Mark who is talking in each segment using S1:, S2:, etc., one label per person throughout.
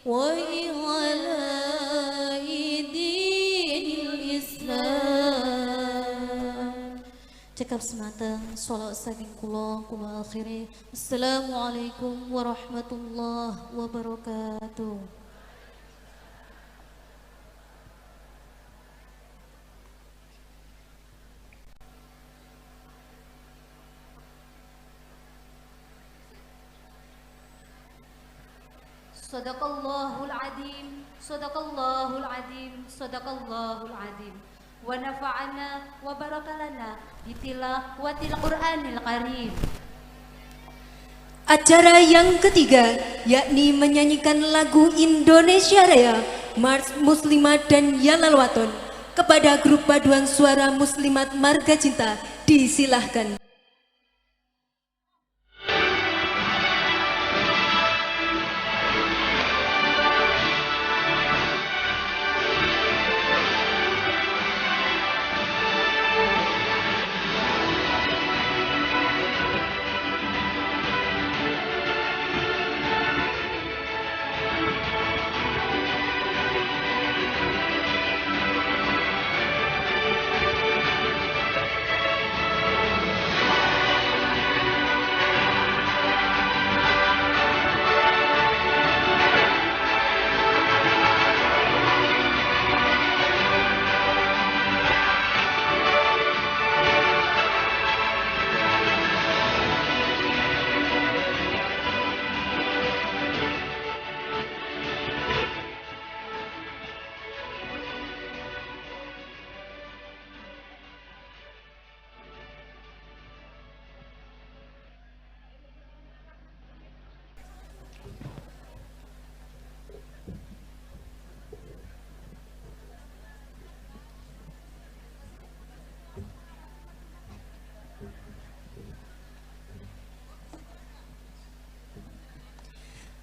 S1: وإعلاء دين الإسلام. Cekap semanten sholawat saking kula kula akhiri. Assalamualaikum warahmatullahi wabarakatuh.
S2: Sadaqallahul azim, sadaqallahul azim, sadaqallahul azim. Wa nafa'ana wa baraka lana bi tilawatil Qur'anil Karim.
S3: Acara yang ketiga yakni menyanyikan lagu Indonesia Raya, Mars Muslimat dan Yalal Waton. Kepada grup paduan suara Muslimat Marga Cinta disilahkan.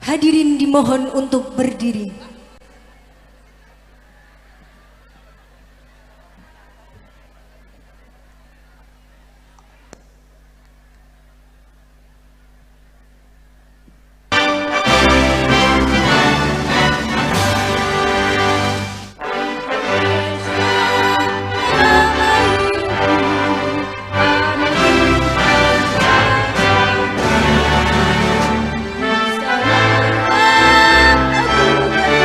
S3: Hadirin dimohon untuk berdiri.
S1: Aku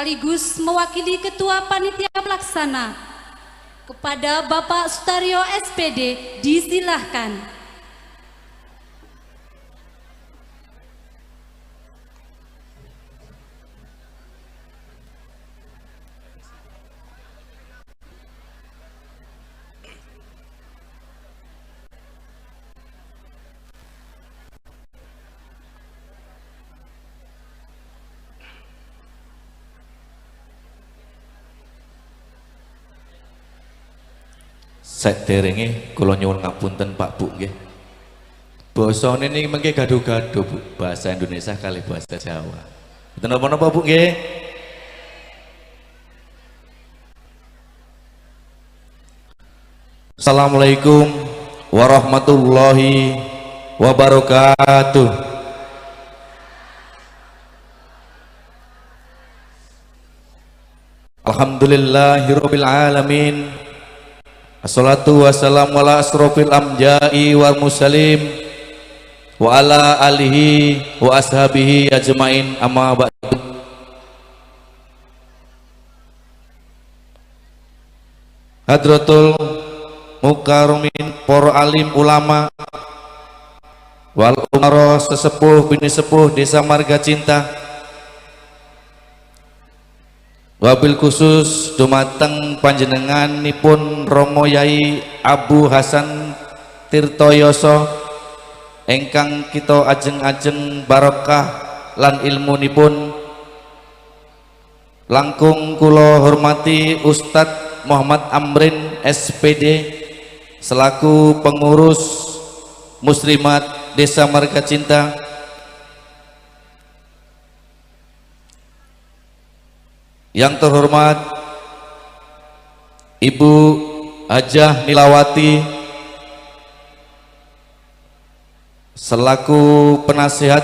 S2: sekaligus mewakili Ketua Panitia Pelaksana. Kepada Bapak Sutaryo SPD, disilahkan.
S4: Saderenge kula nyuwun ngapunten Pak Bu nggih. Basane niki mengke gaduh-gaduh Bu, bahasa Indonesia kali bahasa Jawa. Mboten napa-napa Bu nggih. Assalamualaikum warahmatullahi wabarakatuh. Alhamdulillahirabbil alamin. Assalatu wassalamu ala asrofil amja'i wal muslim wa ala alihi wa ashabihi ajmain, amma ba'du. Hadratul mukarramin, para alim ulama wal umara, sesepuh bini sepuh desa Marga Cinta, wabil khusus dumateng panjenenganipun Romo Yai Abu Hasan Tirtoyoso ingkang kita ajeng-ajeng barokah lan ilmunipun. Langkung kula hormati Ustadz Muhammad Amrin SPD selaku pengurus Muslimat Desa Marga Cinta. Yang terhormat Ibu Hajah Nilawati selaku penasihat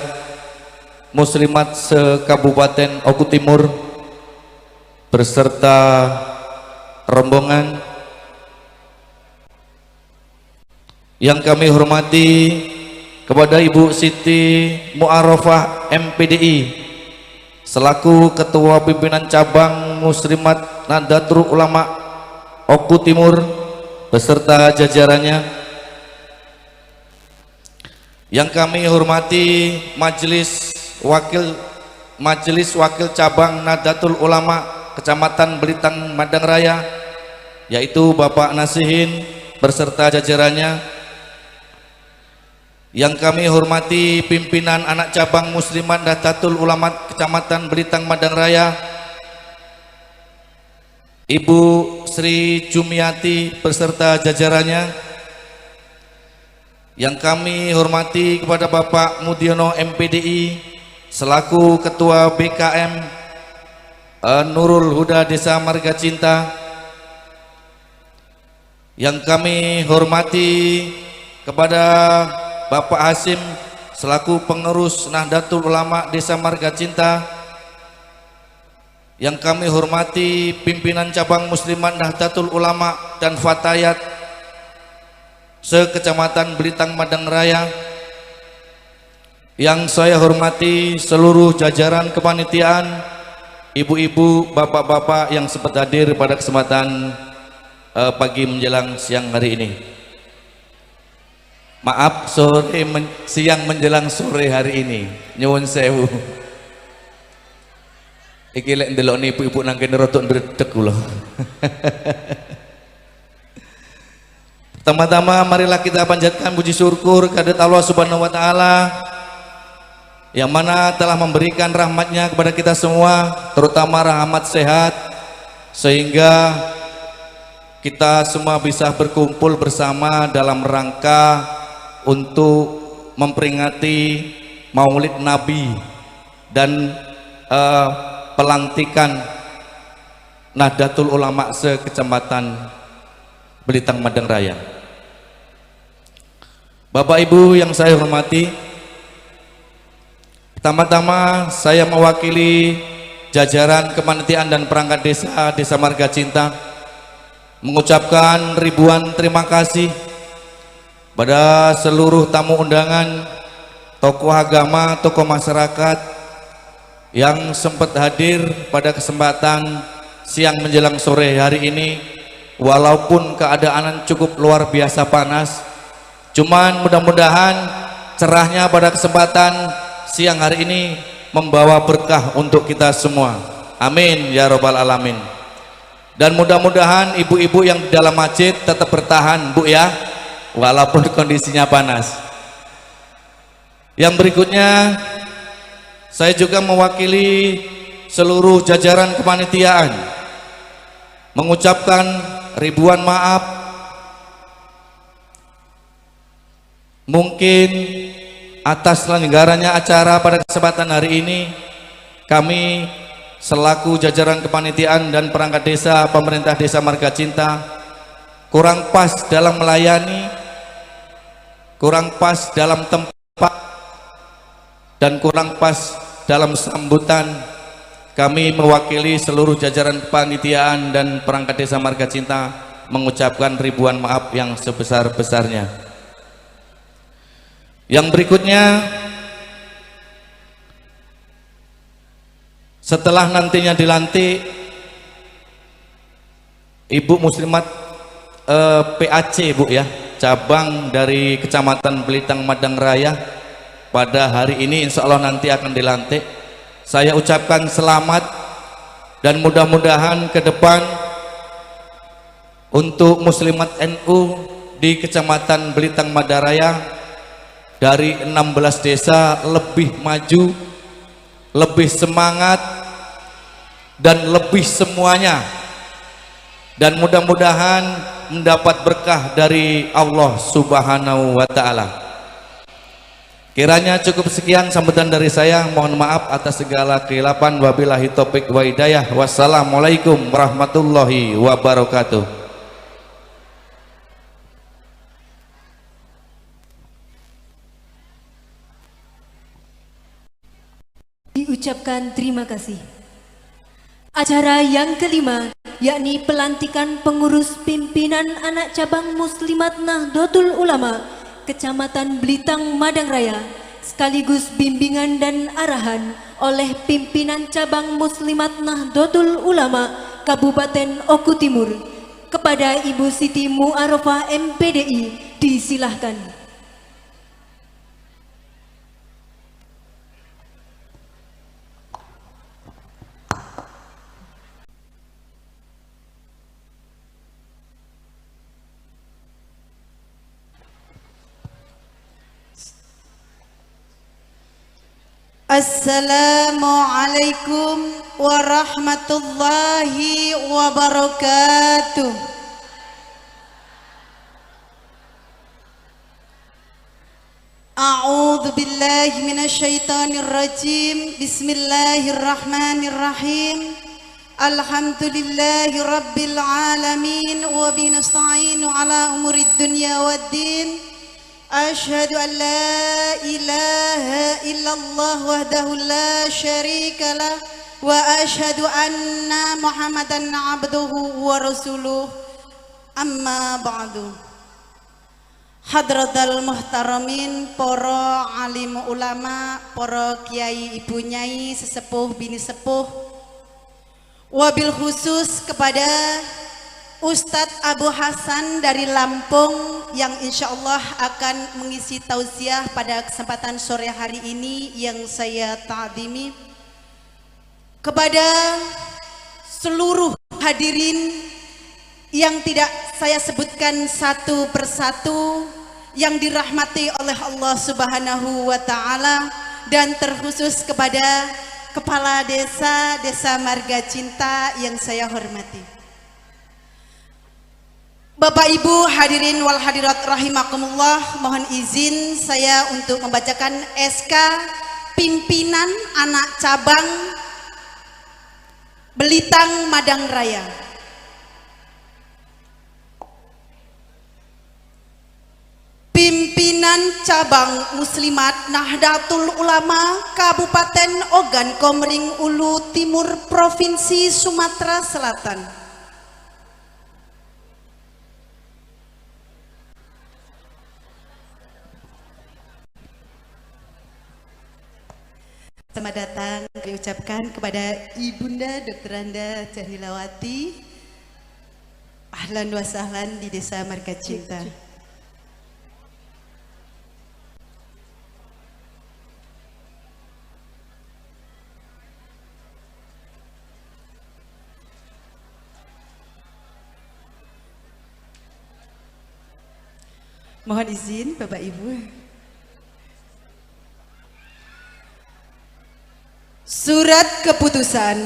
S4: Muslimat se-Kabupaten Oku Timur beserta rombongan. Yang kami hormati kepada Ibu Siti Muarofah MPDI selaku Ketua Pimpinan Cabang Muslimat Nahdlatul Ulama Oku Timur beserta jajarannya. Yang kami hormati Majelis Wakil Cabang Nahdlatul Ulama Kecamatan Belitang Madang Raya, yaitu Bapak Nasihin beserta jajarannya. Yang kami hormati pimpinan anak cabang Muslimat Nahdlatul Ulama Kecamatan Belitang Madang Raya, Ibu Sri Jumiati beserta jajarannya. Yang kami hormati kepada Bapak Mudiono MPDI selaku Ketua BKM Nurul Huda Desa Marga Cinta. Yang kami hormati kepada Bapak Hasim selaku pengurus Nahdlatul Ulama Desa Marga Cinta. Yang kami hormati pimpinan cabang Muslimat Nahdlatul Ulama dan Fatayat se-Kecamatan Belitang Madang Raya. Yang saya hormati seluruh jajaran kepanitiaan, ibu-ibu, bapak-bapak yang sempat hadir pada kesempatan pagi menjelang siang hari ini. Maaf, sore siang menjelang sore hari ini. Nyuwun sewu. Iki lek ndelokne ibu-ibu nang kene rada ndredeg kula. Pertama-tama marilah kita panjatkan puji syukur kehadirat Allah Subhanahu wa taala yang mana telah memberikan rahmatnya kepada kita semua, terutama rahmat sehat sehingga kita semua bisa berkumpul bersama dalam rangka untuk memperingati Maulid Nabi dan pelantikan Nahdlatul Ulama se-Kecamatan Belitang Madang Raya. Bapak Ibu yang saya hormati, pertama-tama saya mewakili jajaran kepanitiaan dan perangkat desa Desa Marga Cinta mengucapkan ribuan terima kasih pada seluruh tamu undangan, tokoh agama, tokoh masyarakat yang sempat hadir pada kesempatan siang menjelang sore hari ini, walaupun keadaan cukup luar biasa panas, cuman mudah-mudahan cerahnya pada kesempatan siang hari ini membawa berkah untuk kita semua. Amin ya robbal alamin. Dan mudah-mudahan ibu-ibu yang di dalam masjid tetap bertahan, Bu ya, walaupun kondisinya panas. Yang berikutnya, saya juga mewakili seluruh jajaran kepanitiaan mengucapkan ribuan maaf. Mungkin atas lenggaranya acara pada kesempatan hari ini, kami selaku jajaran kepanitiaan dan perangkat desa pemerintah desa Marga Cinta kurang pas dalam melayani, kurang pas dalam tempat, dan kurang pas dalam sambutan. Kami mewakili seluruh jajaran kepanitiaan dan perangkat desa Marga Cinta mengucapkan ribuan maaf yang sebesar-besarnya. Yang berikutnya, setelah nantinya dilantik Ibu Muslimat PAC, Bu ya, cabang dari Kecamatan Belitang Madang Raya, pada hari ini insya Allah nanti akan dilantik. Saya ucapkan selamat dan mudah-mudahan ke depan untuk Muslimat NU di Kecamatan Belitang Madang Raya dari 16 desa lebih maju, lebih semangat, dan lebih semuanya, dan mudah-mudahan mendapat berkah dari Allah Subhanahu wa Ta'ala. Kiranya cukup sekian sambutan dari saya. Mohon maaf atas segala kehilapan. Wabillahi taufik wa hidayah. Wassalamualaikum warahmatullahi wabarakatuh.
S3: Diucapkan terima kasih. Acara yang kelima, yakni pelantikan pengurus pimpinan anak cabang Muslimat Nahdlatul Ulama Kecamatan Belitang Madang Raya, sekaligus bimbingan dan arahan oleh pimpinan cabang Muslimat Nahdlatul Ulama Kabupaten Oku Timur. Kepada Ibu Siti Muarofah MPDI disilahkan.
S5: Assalamualaikum warahmatullahi wabarakatuh. A'udzu billahi minasyaitonir rajim. Bismillahirrahmanirrahim. Alhamdulillahi rabbil alamin wa bihi nasta'inu ala umurid dunya waddin. Asyhadu an la ilaha illallah wahdahu la syarika lah wa asyhadu anna Muhammadan abduhu wa rasuluh. Amma ba'du. Hadratal muhtaramin, para alim ulama, para kiai ibu nyai, sesepuh bini sepuh, wabil khusus kepada Ustadz Abu Hasan dari Lampung yang insya Allah akan mengisi tausiah pada kesempatan sore hari ini yang saya ta'zimi. Kepada seluruh hadirin yang tidak saya sebutkan satu persatu, yang dirahmati oleh Allah Subhanahu wa Ta'ala, dan terkhusus kepada Kepala Desa Desa Marga Cinta yang saya hormati. Bapak Ibu hadirin wal hadirat rahimakumullah, mohon izin saya untuk membacakan SK pimpinan anak cabang Belitang Madang Raya. Pimpinan cabang Muslimat Nahdlatul Ulama Kabupaten Ogan Komering Ulu Timur Provinsi Sumatera Selatan. Selamat datang kami ucapkan kepada Ibunda Dr. Anda Jahnilawati. Ahlan wa sahlan di Desa Marga Cinta. Mohon izin Bapak Ibu. Surat Keputusan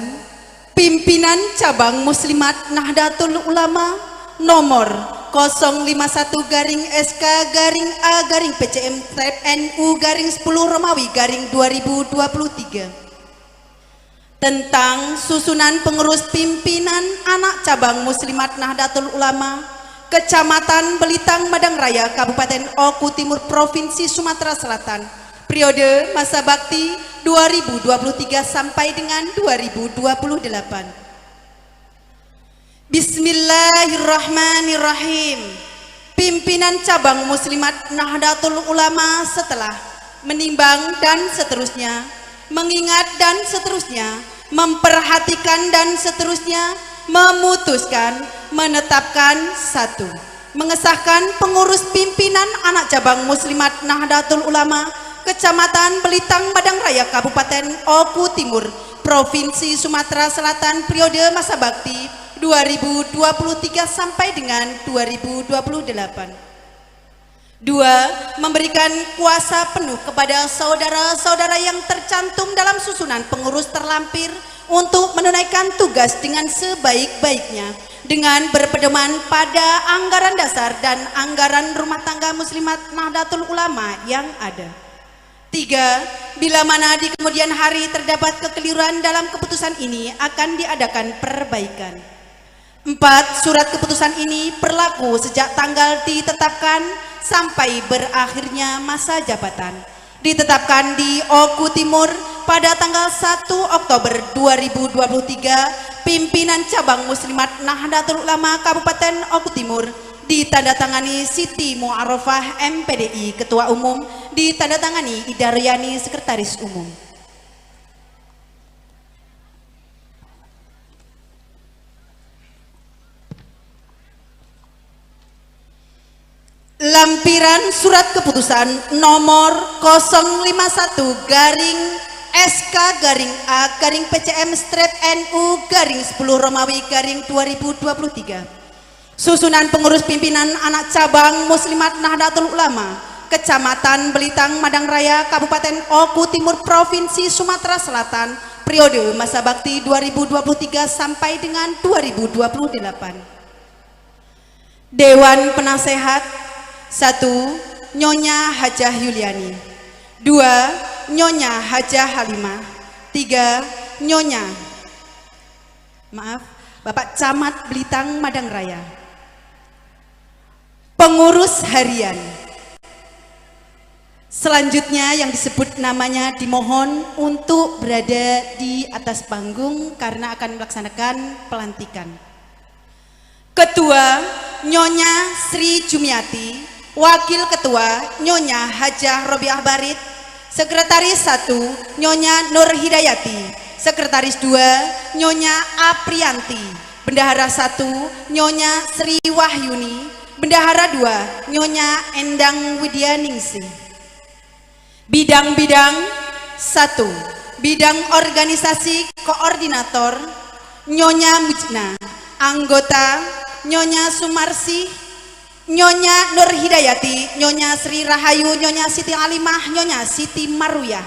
S5: Pimpinan Cabang Muslimat Nahdlatul Ulama nomor 051-SK-A-PCM-NU-10 Romawi 2023 tentang susunan pengurus pimpinan anak cabang Muslimat Nahdlatul Ulama Kecamatan Belitang Madang Raya Kabupaten Oku Timur Provinsi Sumatera Selatan periode masa bakti 2023 sampai dengan 2028. Bismillahirrahmanirrahim. Pimpinan Cabang Muslimat Nahdlatul Ulama setelah menimbang dan seterusnya, mengingat dan seterusnya, memperhatikan dan seterusnya, memutuskan, menetapkan 1. Mengesahkan pengurus pimpinan anak cabang Muslimat Nahdlatul Ulama Kecamatan Belitang Madang Raya Kabupaten Oku Timur Provinsi Sumatera Selatan periode masa bakti 2023 sampai dengan 2028. 2. Memberikan kuasa penuh kepada saudara-saudara yang tercantum dalam susunan pengurus terlampir untuk menunaikan tugas dengan sebaik-baiknya dengan berpedoman pada anggaran dasar dan anggaran rumah tangga Muslimat Nahdlatul Ulama yang ada. 3. Bila mana di kemudian hari terdapat kekeliruan dalam keputusan ini akan diadakan perbaikan. 4. Surat keputusan ini berlaku sejak tanggal ditetapkan sampai berakhirnya masa jabatan. Ditetapkan di Oku Timur pada tanggal 1 Oktober 2023, pimpinan cabang Muslimat Nahdlatul Ulama Kabupaten Oku Timur ditandatangani Siti Mu'arofah MPDI Ketua Umum, ditandatangani Idaryani Sekretaris Umum. Lampiran surat keputusan nomor 051-SK-A-PCM-NU-10 Romawi 2023. Susunan pengurus pimpinan anak cabang Muslimat Nahdlatul Ulama Kecamatan Belitang Madang Raya Kabupaten Oku Timur Provinsi Sumatera Selatan periode masa bakti 2023 sampai dengan 2028. Dewan Penasehat 1. Nyonya Hajah Yuliani, 2. Nyonya Hajah Halimah, 3. Nyonya Bapak Camat Belitang Madang Raya. Pengurus harian selanjutnya yang disebut namanya dimohon untuk berada di atas panggung karena akan melaksanakan pelantikan. Ketua Nyonya Sri Jumiati, Wakil Ketua Nyonya Hajah Robiah Barit, Sekretaris 1 Nyonya Nur Hidayati, Sekretaris 2 Nyonya Aprianti, Bendahara 1 Nyonya Sri Wahyuni, Bendahara 2 Nyonya Endang Widyaningsih. Bidang-bidang 1. Bidang organisasi koordinator Nyonya Mujna, anggota Nyonya Sumarsi, Nyonya Nur Hidayati, Nyonya Sri Rahayu, Nyonya Siti Alimah, Nyonya Siti Maruyah.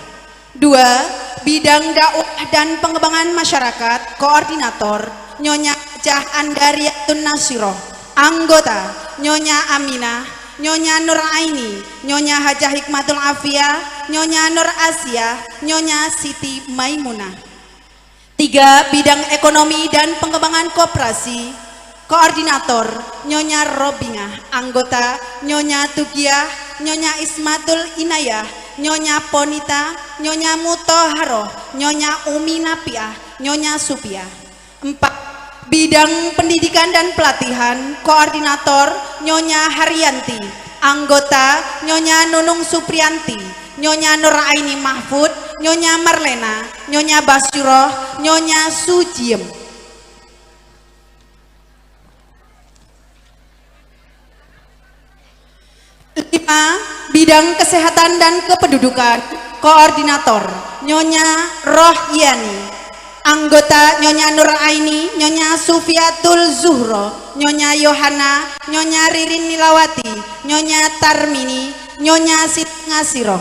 S5: 2. Bidang dakwah dan pengembangan masyarakat koordinator Nyonya Jah Andariatun Nasiroh, anggota Nyonya Aminah, Nyonya Nur Aini, Nyonya Hajah Hikmatul Afiyah, Nyonya Nur Asia, Nyonya Siti Maimunah. 3. Bidang ekonomi dan pengembangan koperasi koordinator Nyonya Robingah, anggota Nyonya Tugiah, Nyonya Ismatul Inayah, Nyonya Ponita, Nyonya Mutoharoh, Nyonya Umi Napiah, Nyonya Supiah. 4. Bidang pendidikan dan pelatihan koordinator Nyonya Haryanti, anggota Nyonya Nunung Supriyanti, Nyonya Nur Aini Mahfud, Nyonya Marlena, Nyonya Basiroh, Nyonya Sujiem. 5. Bidang Kesehatan dan Kependudukan, Koordinator Nyonya Rohyani, anggota Nyonya Nur Aini, Nyonya Sufiatul Zuhro, Nyonya Yohana, Nyonya Ririn Nilawati, Nyonya Tarmini, Nyonya Siti Ngasiroh.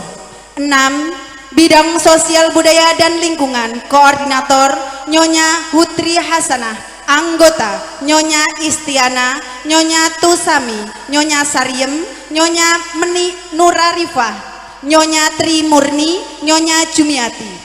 S5: 6. Bidang Sosial Budaya dan Lingkungan, Koordinator Nyonya Hutri Hasanah, anggota Nyonya Istiana, Nyonya Tusami, Nyonya Sariem, Nyonya Meni Nurarifah, Nyonya Tri Murni, Nyonya Jumiati.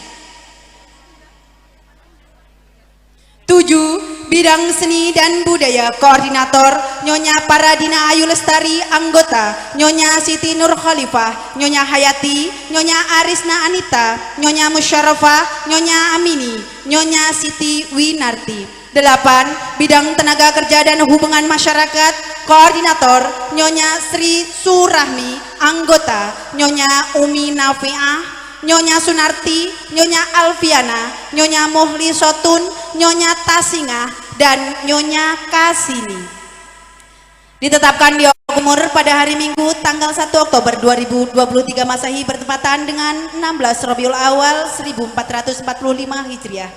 S5: 7. Bidang Seni dan Budaya, Koordinator Nyonya Paradina Ayu Lestari, anggota Nyonya Siti Nur Khalifah, Nyonya Hayati, Nyonya Arisna Anita, Nyonya Musyarafah, Nyonya Amini, Nyonya Siti Winarti. 8. Bidang Tenaga Kerja dan Hubungan Masyarakat, Koordinator Nyonya Sri Surahmi, anggota Nyonya Umi Nafiah, Nyonya Sunarti, Nyonya Alfiana, Nyonya Muhli Sotun, Nyonya Tasingah, dan Nyonya Kasini. Ditetapkan di Okumur pada hari Minggu tanggal 1 Oktober 2023 Masehi bertepatan dengan 16 Rabiul Awal 1445 Hijriah.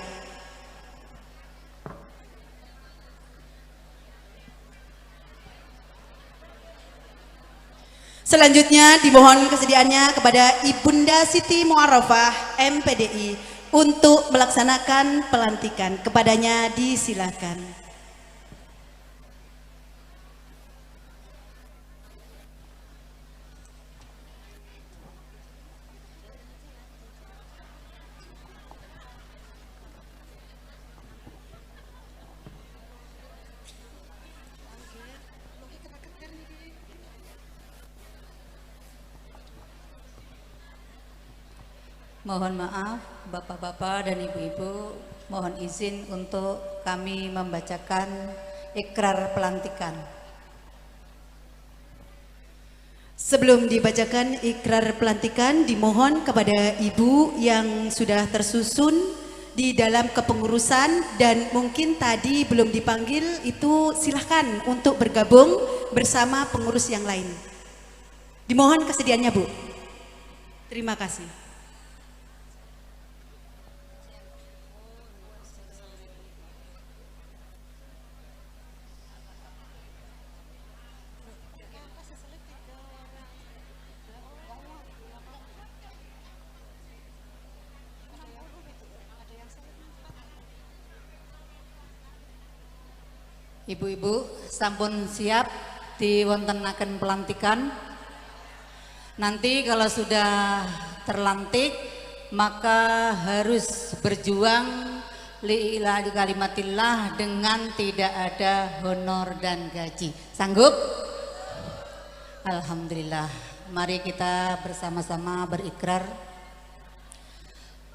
S5: Selanjutnya dimohon kesediaannya kepada Ibunda Siti Muarafah MPDI untuk melaksanakan pelantikan. Kepadanya disilakan.
S6: Mohon maaf Bapak-bapak dan Ibu-ibu, mohon izin untuk kami membacakan ikrar pelantikan.
S5: Sebelum dibacakan ikrar pelantikan, dimohon kepada Ibu yang sudah tersusun di dalam kepengurusan dan mungkin tadi belum dipanggil, itu silahkan untuk bergabung bersama pengurus yang lain. Dimohon kesediaannya, Bu. Terima kasih.
S6: Ibu-ibu sampun siap diwontenaken pelantikan. Nanti kalau sudah terlantik maka harus berjuang li'ilah kalimatillah dengan tidak ada honor dan gaji. Sanggup? Alhamdulillah. Mari kita bersama-sama berikrar.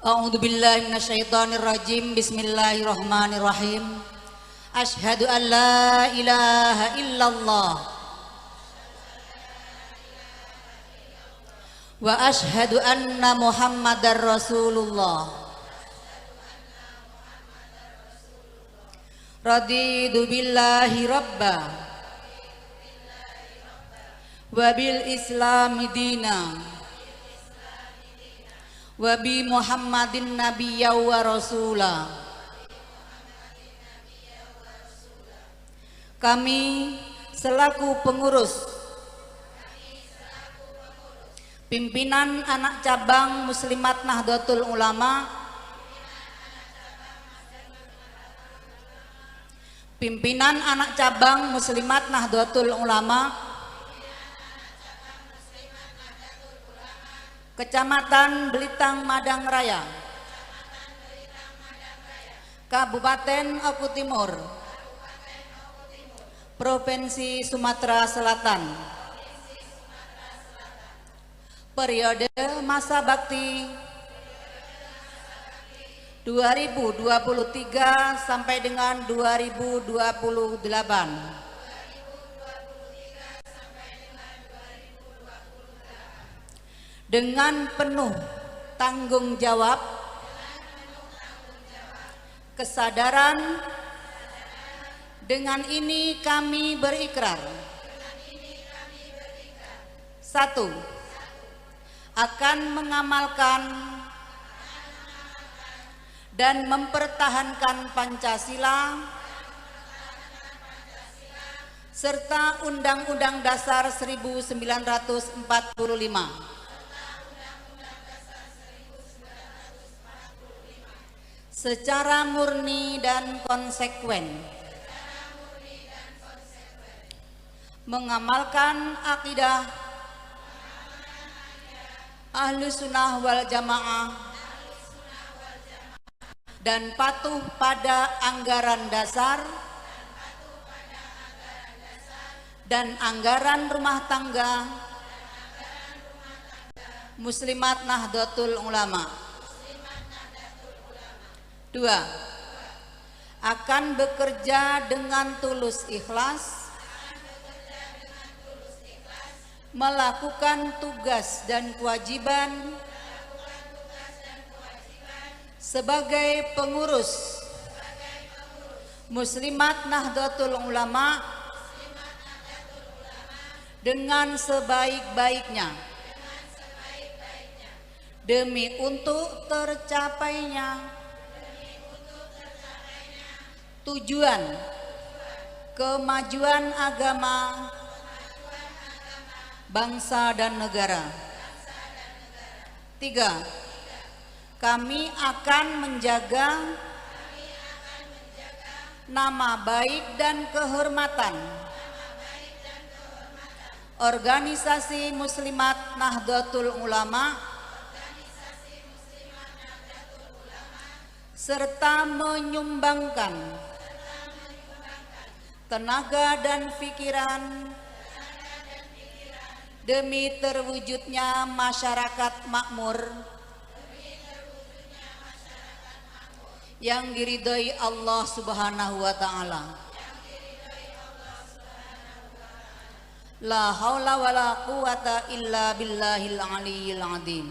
S6: A'udzubillahi minasyaitonirrajim. Bismillahirrahmanirrahim. Asyhadu an la ilaha illallah wa asyhadu anna Muhammadar Rasulullah. Raditu billahi rabba wa bil islami dina wa bi Muhammadin nabiyya wa rasula. Kami selaku pengurus pimpinan anak cabang Muslimat Nahdlatul Ulama, pimpinan anak cabang Muslimat Nahdlatul Ulama Kecamatan Belitang Madang Raya, Kabupaten Oku Timur, Provinsi Sumatera Selatan, periode masa bakti 2023 sampai dengan 2028. Dengan penuh tanggung jawab, kesadaran. Dengan ini kami berikrar. 1. Akan mengamalkan dan mempertahankan Pancasila serta Undang-Undang Dasar 1945. Secara murni dan konsekuen. Mengamalkan akidah Ahlus Sunnah wal Jamaah dan patuh pada anggaran dasar dan anggaran rumah tangga Muslimat Nahdlatul Ulama. 2. Akan bekerja dengan tulus ikhlas, melakukan tugas dan kewajiban sebagai pengurus Muslimat Nahdlatul Ulama dengan sebaik-baiknya demi untuk tercapainya tujuan kemajuan agama, bangsa dan negara. 3. Kami akan menjaga nama baik dan kehormatan Organisasi Muslimat Nahdlatul Ulama serta menyumbangkan tenaga dan pikiran demi terwujudnya masyarakat makmur yang diridhoi Allah Subhanahu wa taala. La haula wala quwata illa billahil aliyyil azim.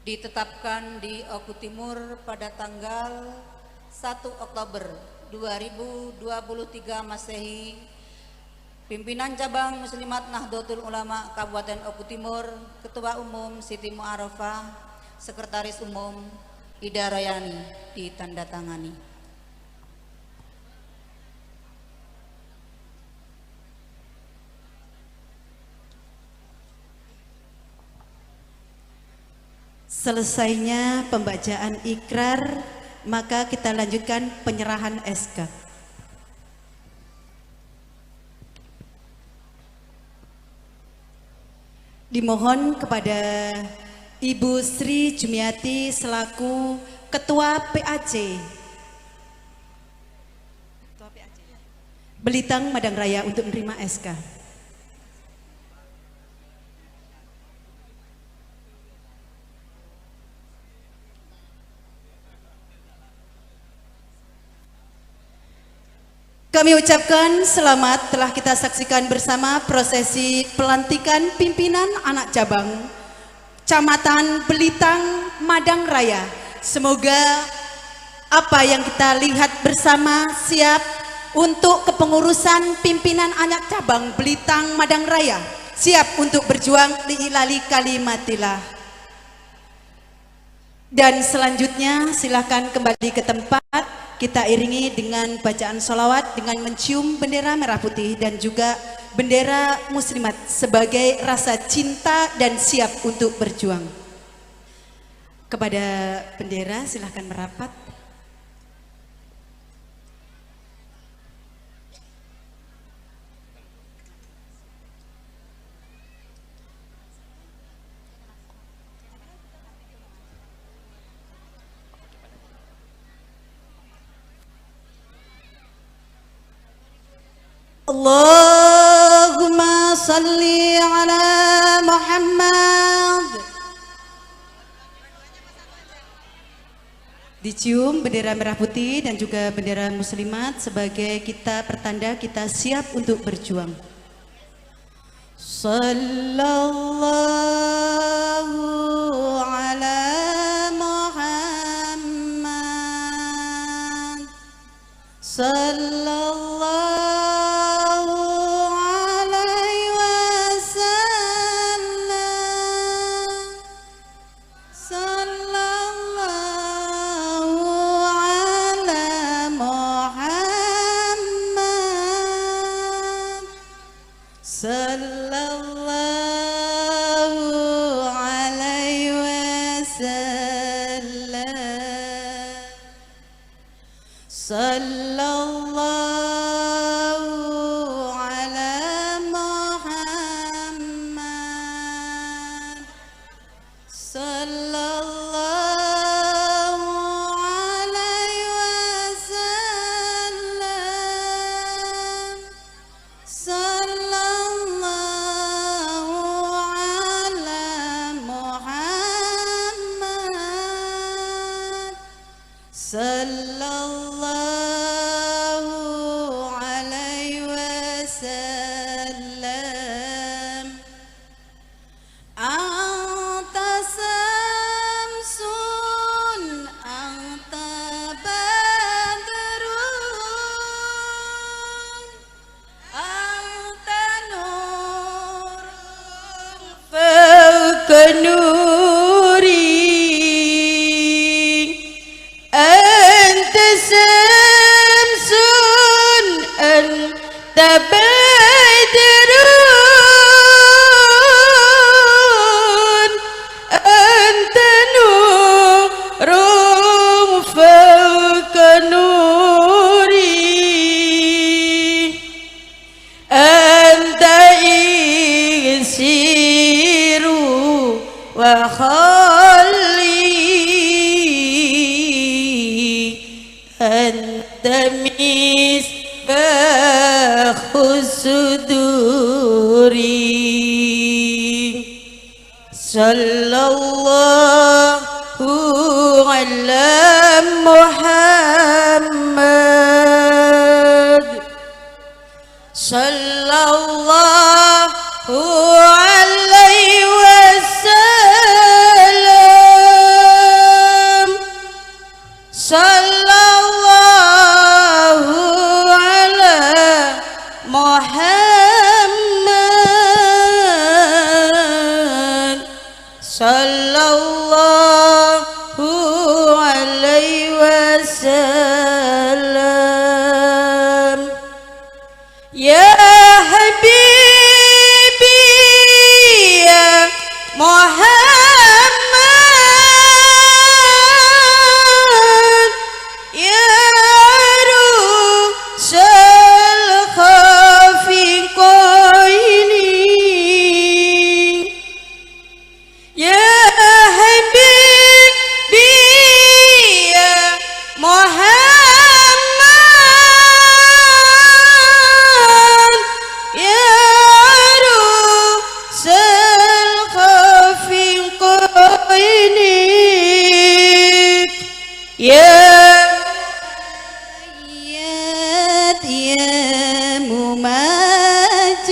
S6: Ditetapkan di Oku Timur pada tanggal 1 Oktober 2023 Masehi, Pimpinan Cabang Muslimat Nahdlatul Ulama Kabupaten Oku Timur, Ketua Umum Siti Mu'arafah, Sekretaris Umum Ida Rayani, ditandatangani.
S5: Selesainya pembacaan ikrar, maka kita lanjutkan penyerahan SK. Dimohon kepada Ibu Sri Jumiati selaku Ketua PAC Belitang Madang Raya untuk menerima SK. Kami ucapkan selamat telah kita saksikan bersama prosesi pelantikan pimpinan anak cabang Kecamatan Belitang Madang Raya. Semoga apa yang kita lihat bersama siap untuk kepengurusan pimpinan anak cabang Belitang Madang Raya, siap untuk berjuang li'ilali kalimatillah. Dan selanjutnya silakan kembali ke tempat. Kita iringi dengan bacaan sholawat dengan mencium bendera merah putih dan juga bendera muslimat sebagai rasa cinta dan siap untuk berjuang. Kepada bendera silahkan merapat. Allahumma salli ala Muhammad. Dicium bendera merah putih dan juga bendera muslimat sebagai kita pertanda kita siap untuk berjuang. Sallallahu ala Muhammad. Sallallahu alaihi wasallam. Sallallahu ala Muhammad. Sallallahu alaihi wasallam. Sallallahu ala Muhammad. Sallallahu alaihi wasallam. Sallallahu ala Muhammad. Sallallahu alaihi wasallam. Anta samsun, anta badrun, anta nurun
S3: fawqa nuri. Anta samsun, anta badrun, anta nurun fawqa nuri. Anta isiru wa khali, anta misbahu suduri. Sallallahu ala Muhammad. Sallallahu alaihi wasallam. Sallallahu ala Muhammad. Sallallahu alaihi wasallam. Ya Habibi ya Muhammad, ya Arusal Khafiqaini. Ya Habibi ya Muhammad, ya Arusal Khafiqaini. Ya
S5: Ayat ya Mumajjad,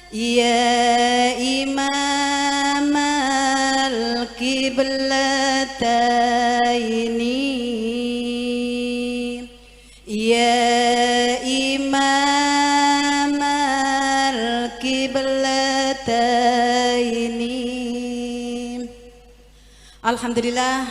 S5: ya Imam al-Qiblataini, ya Imam al-Qiblataini. Alhamdulillah,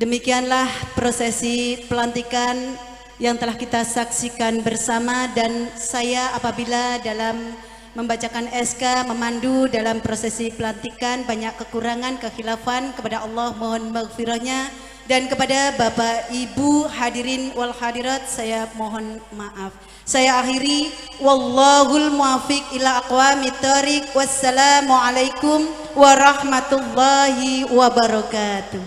S5: demikianlah prosesi pelantikan yang telah kita saksikan bersama, dan saya apabila dalam membacakan SK, memandu dalam prosesi pelantikan banyak kekurangan, kekhilafan, kepada Allah mohon maghfirahnya, dan kepada Bapak Ibu hadirin wal hadirat saya mohon maaf. Saya akhiri, wallahul muwaffiq ila aqwamit thoriq. Wassalamualaikum warahmatullahi wabarakatuh.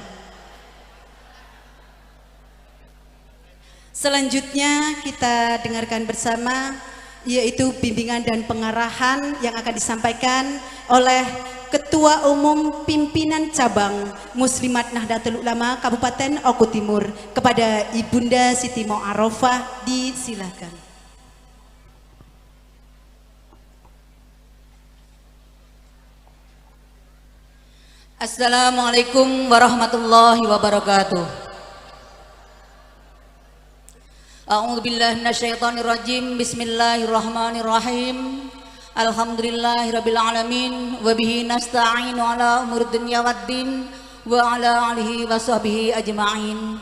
S5: Selanjutnya kita dengarkan bersama, yaitu bimbingan dan pengarahan yang akan disampaikan oleh Ketua Umum Pimpinan Cabang Muslimat Nahdlatul Ulama Kabupaten Oku Timur kepada Ibunda Siti Mu'arofah, disilakan.
S6: Assalamualaikum warahmatullahi wabarakatuh. A'udzu billahi minasyaitonir rajim. Bismillahirrahmanirrahim. Alhamdulillahirabbil alamin wa bihi nasta'inu ala umurid dunya waddin wa ala alihi wa sahbihi ajma'in.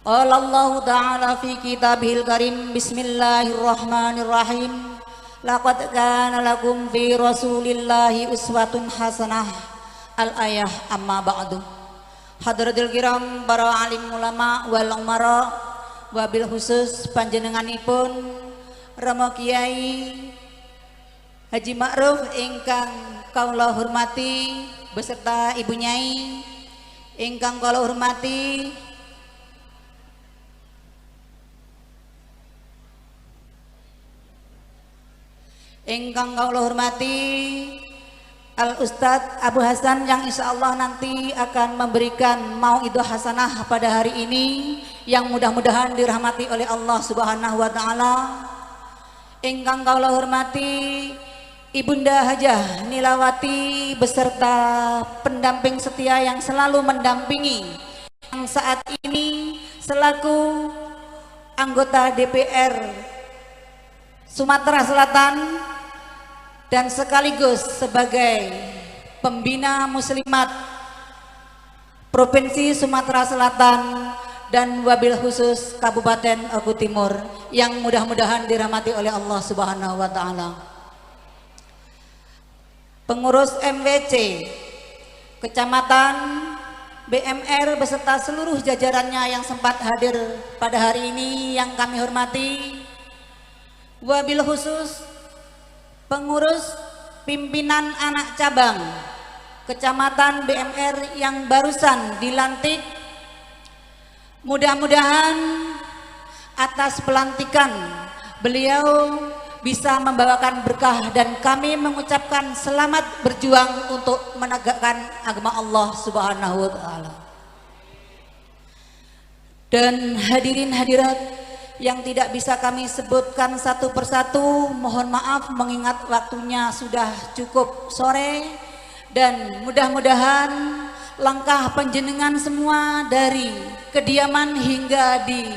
S6: Qala Allah ta'ala fi kitabihil karim, bismillahirrahmanirrahim. Laqad kana lakum fi rasulillahi uswatun hasanah. Al-ayah amma ba'du. Hadratul kiram, para alim ulama wal umara, wabil khusus panjenenganipun Romo Kiai Haji Ma'ruf ingkang kawula hormati beserta Ibu Nyai ingkang kawula hormati, ingkang kawula hormati Al Ustadz Abu Hasan yang insya Allah nanti akan memberikan mauidhah hasanah pada hari ini yang mudah-mudahan dirahmati oleh Allah Subhanahu wa taala. Ingkang kawula hormati Ibunda Hajah Nilawati beserta pendamping setia yang selalu mendampingi, yang saat ini selaku anggota DPR Sumatera Selatan dan sekaligus sebagai pembina muslimat Provinsi Sumatera Selatan dan wabil khusus Kabupaten Oku Timur yang mudah-mudahan dirahmati oleh Allah Subhanahu wa taala. Pengurus MWC Kecamatan BMR beserta seluruh jajarannya yang sempat hadir pada hari ini yang kami hormati, wabil khusus pengurus pimpinan anak cabang Kecamatan BMR yang barusan dilantik. Mudah-mudahan atas pelantikan beliau bisa membawakan berkah dan kami mengucapkan selamat berjuang untuk menegakkan agama Allah Subhanahu wa taala. Dan hadirin hadirat yang tidak bisa kami sebutkan satu persatu, mohon maaf mengingat waktunya sudah cukup sore, dan mudah-mudahan langkah panjenengan semua dari kediaman hingga di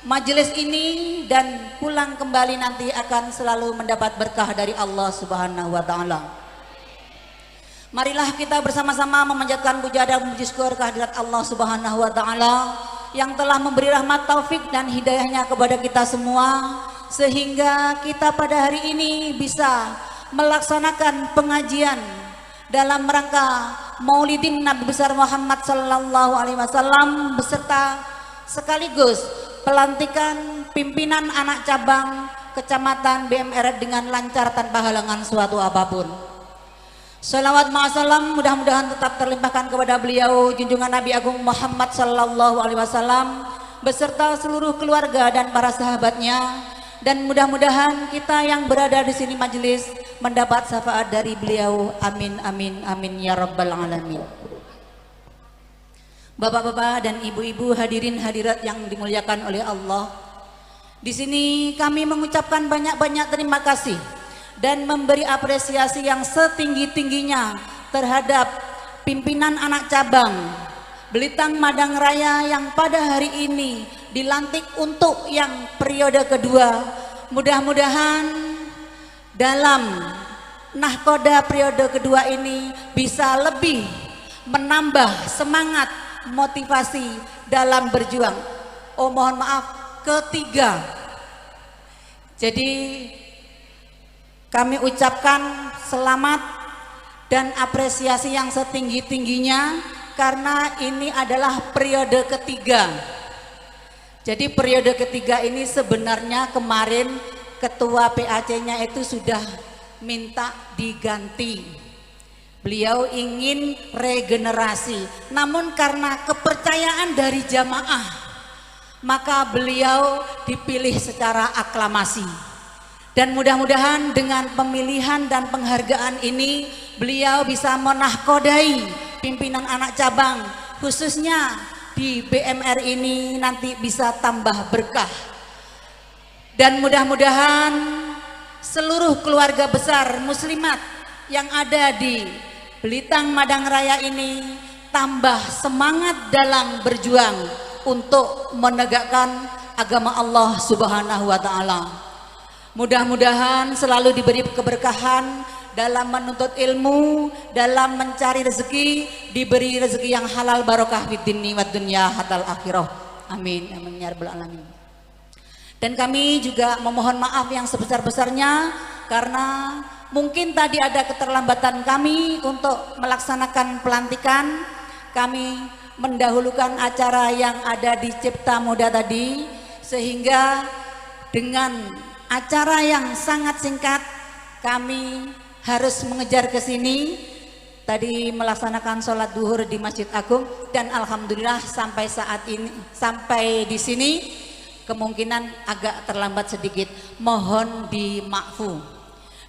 S6: majelis ini dan pulang kembali nanti akan selalu mendapat berkah dari Allah Subhanahu wa taala. Marilah kita bersama-sama memanjatkan puja dan puji syukur kehadirat Allah Subhanahu wa taala yang telah memberi rahmat, taufik dan hidayahnya kepada kita semua sehingga kita pada hari ini bisa melaksanakan pengajian dalam rangka Maulidin Nabi besar Muhammad sallallahu alaihi wasallam beserta sekaligus pelantikan pimpinan anak cabang Kecamatan BMR dengan lancar tanpa halangan suatu apapun. Salawat ma'asalam mudah-mudahan tetap terlimpahkan kepada beliau junjungan Nabi Agung Muhammad sallallahu alaihi wasallam beserta seluruh keluarga dan para sahabatnya, dan mudah-mudahan kita yang berada di sini majelis mendapat syafaat dari beliau. Amin amin amin ya rabbal alamin. Bapak-bapak dan ibu-ibu hadirin hadirat yang dimuliakan oleh Allah, di sini kami mengucapkan banyak-banyak terima kasih dan memberi apresiasi yang setinggi-tingginya terhadap pimpinan anak cabang Belitang Madang Raya yang pada hari ini dilantik untuk yang periode kedua. Mudah-mudahan dalam nahkoda periode kedua ini bisa lebih menambah semangat motivasi dalam berjuang. Oh mohon maaf, ketiga. Jadi kami ucapkan selamat dan apresiasi yang setinggi-tingginya karena ini adalah periode ketiga. Jadi periode ketiga ini sebenarnya kemarin ketua PAC-nya itu sudah minta diganti. Beliau ingin regenerasi, namun karena kepercayaan dari jamaah, maka beliau dipilih secara aklamasi. Dan mudah-mudahan dengan pemilihan dan penghargaan ini beliau bisa menahkodai pimpinan anak cabang khususnya di BMR ini nanti bisa tambah berkah. Dan mudah-mudahan seluruh keluarga besar muslimat yang ada di Belitang Madang Raya ini tambah semangat dalam berjuang untuk menegakkan agama Allah Subhanahu wa taala. Mudah-mudahan selalu diberi keberkahan dalam menuntut ilmu, dalam mencari rezeki, diberi rezeki yang halal barokah fid dini wad dunya hatal akhirah. Amin amin ya rabbal alamin. Dan kami juga memohon maaf yang sebesar-besarnya karena mungkin tadi ada keterlambatan kami untuk melaksanakan pelantikan. Kami mendahulukan acara yang ada di Cipta Muda tadi, sehingga dengan acara yang sangat singkat kami harus mengejar ke sini. Tadi melaksanakan sholat duhur di Masjid Agung dan alhamdulillah sampai saat ini, sampai di sini kemungkinan agak terlambat sedikit, mohon dimakfu.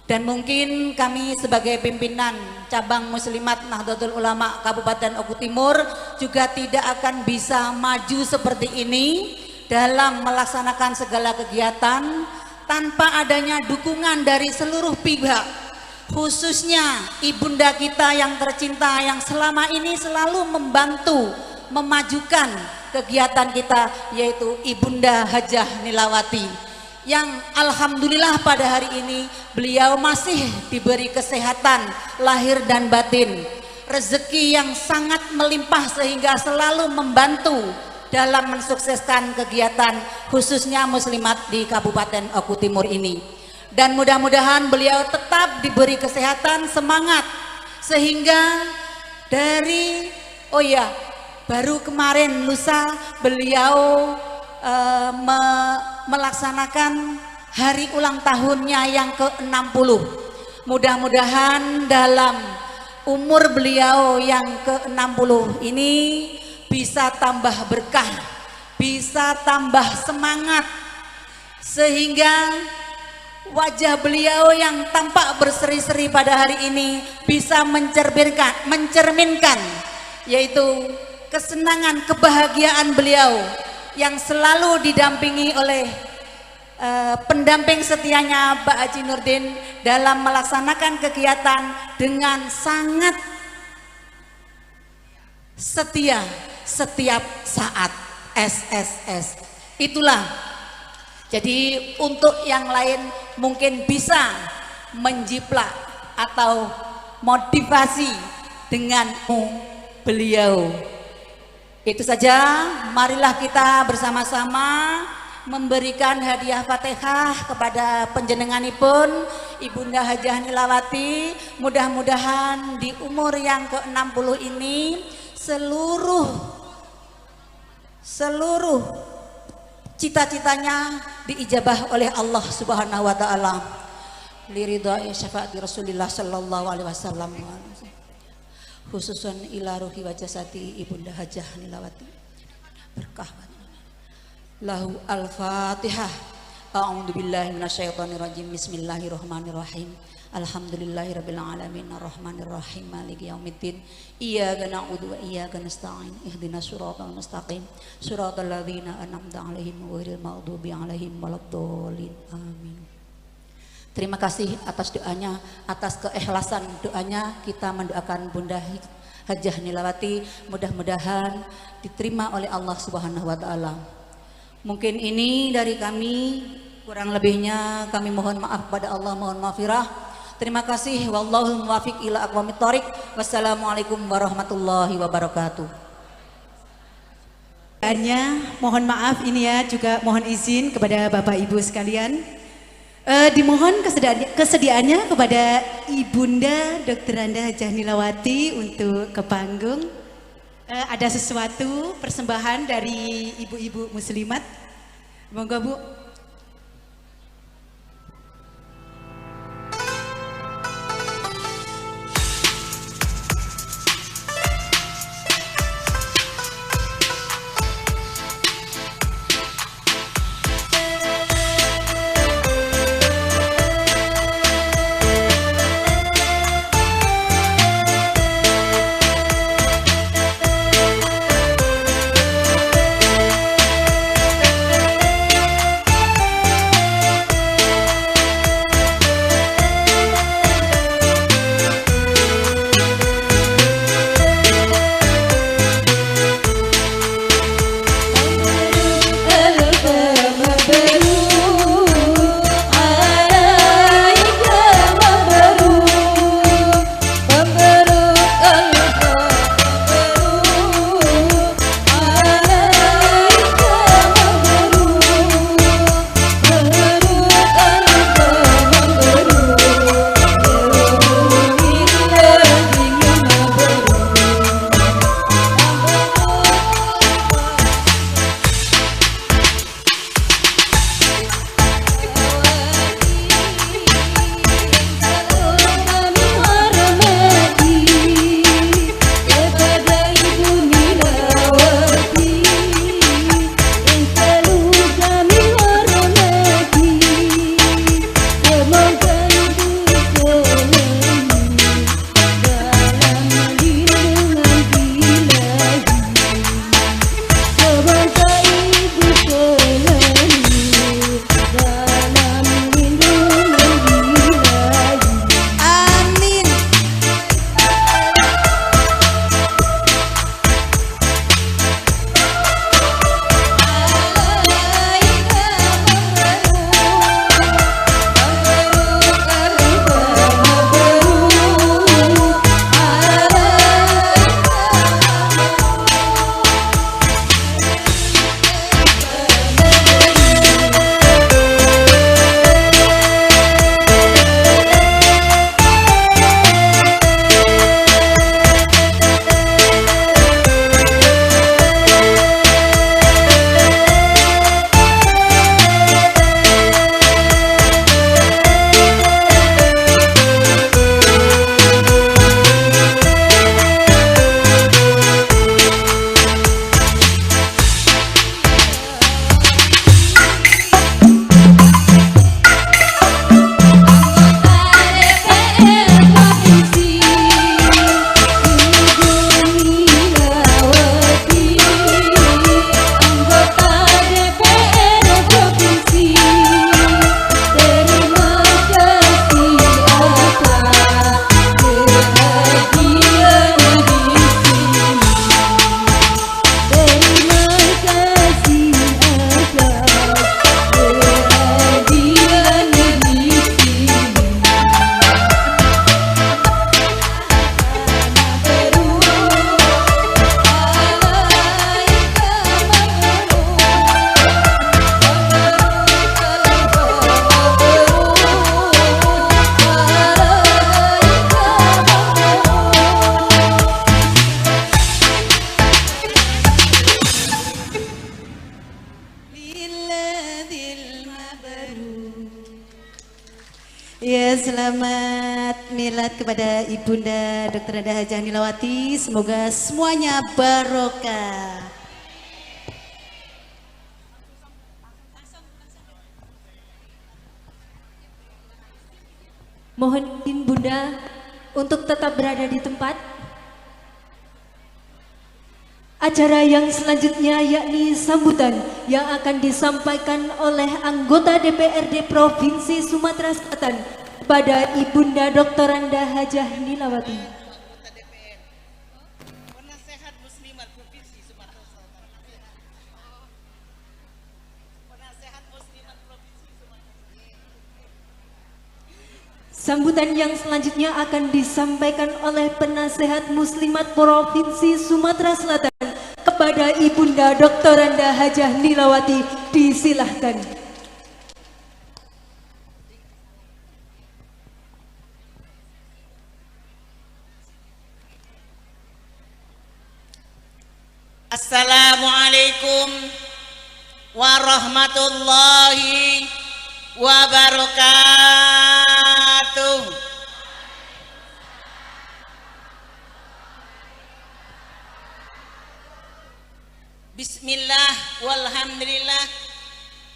S6: Dan mungkin kami sebagai pimpinan cabang Muslimat Nahdlatul Ulama Kabupaten Oku Timur juga tidak akan bisa maju seperti ini dalam melaksanakan segala kegiatan tanpa adanya dukungan dari seluruh pihak, khususnya ibunda kita yang tercinta yang selama ini selalu membantu memajukan kegiatan kita, yaitu Ibunda Hajah Nilawati, yang alhamdulillah pada hari ini beliau masih diberi kesehatan lahir dan batin, rezeki yang sangat melimpah sehingga selalu membantu dalam mensukseskan kegiatan khususnya muslimat di Kabupaten Oku Timur ini. Dan mudah-mudahan beliau tetap diberi kesehatan, semangat, sehingga dari, oh ya, baru kemarin lusa beliau melaksanakan hari ulang tahunnya yang ke-60. Mudah-mudahan dalam umur beliau yang ke-60 ini bisa tambah berkah, bisa tambah semangat, sehingga wajah beliau yang tampak berseri-seri pada hari ini bisa mencerminkan yaitu kesenangan, kebahagiaan beliau yang selalu didampingi oleh pendamping setianya Pak Haji Nurdin dalam melaksanakan kegiatan dengan sangat setia setiap saat. SSS. Itulah. Jadi untuk yang lain mungkin bisa menjiplak atau motivasi dengan beliau. Itu saja, marilah kita bersama-sama memberikan hadiah Fatihah kepada panjenenganipun Ibunda Hajah Nilawati. Mudah-mudahan di umur yang ke-60 ini seluruh cita-citanya diijabah oleh Allah Subhanahu wa taala. Liridai syafaati Rasulillah sallallahu alaihi wasallam, khususun ila ruhi wa jasadi Ibunda Hajah Nilawati. Berkah lahu al-Fatihah. A'udzu billahi minasyaitonir rajim. Bismillahirrahmanirrahim. Alhamdulillahirabbil alamin arrahmanir rahim maliki yaumiddin. Iyyaka na'budu wa iyyaka nasta'in. Ihdinas siratal mustaqim. Siratal ladzina an'amta 'alaihim ghairil maghdubi 'alaihim waladdallin. Amin. Terima kasih atas doanya, atas keikhlasan doanya. Kita mendoakan Bunda Hajah Nilawati, mudah-mudahan diterima oleh Allah Subhanahu wa taala. Mungkin ini dari kami, kurang lebihnya kami mohon maaf pada Allah, mohon maghfirah. Terima kasih. Wallahul muwaffiq ila aqwamit thoriq. Wassalamualaikum warahmatullahi wabarakatuh.
S3: Mohon maaf ini ya, juga mohon izin kepada Bapak Ibu sekalian. Dimohon kesediaannya kepada Ibunda Dr. Anda Hajah Nilawati untuk ke panggung. Ada sesuatu persembahan dari ibu-ibu muslimat. Monggo Bu.
S5: Ya, selamat milad kepada Ibunda Dr. Nanda Hajah Nilawati. Semoga semuanya barokah.
S3: Mohon izin Bunda untuk tetap berada di tempat. Acara yang selanjutnya yakni sambutan yang akan disampaikan oleh anggota DPRD Provinsi Sumatera Selatan pada Ibunda Dr. Anda Hajah Nilawati. Sambutan yang selanjutnya akan disampaikan oleh penasehat Muslimat Provinsi Sumatera Selatan kepada Ibunda Dr. Anda Hajah Nilawati, disilahkan.
S7: Assalamualaikum warahmatullahi wabarakatuh. Bismillah walhamdulillah,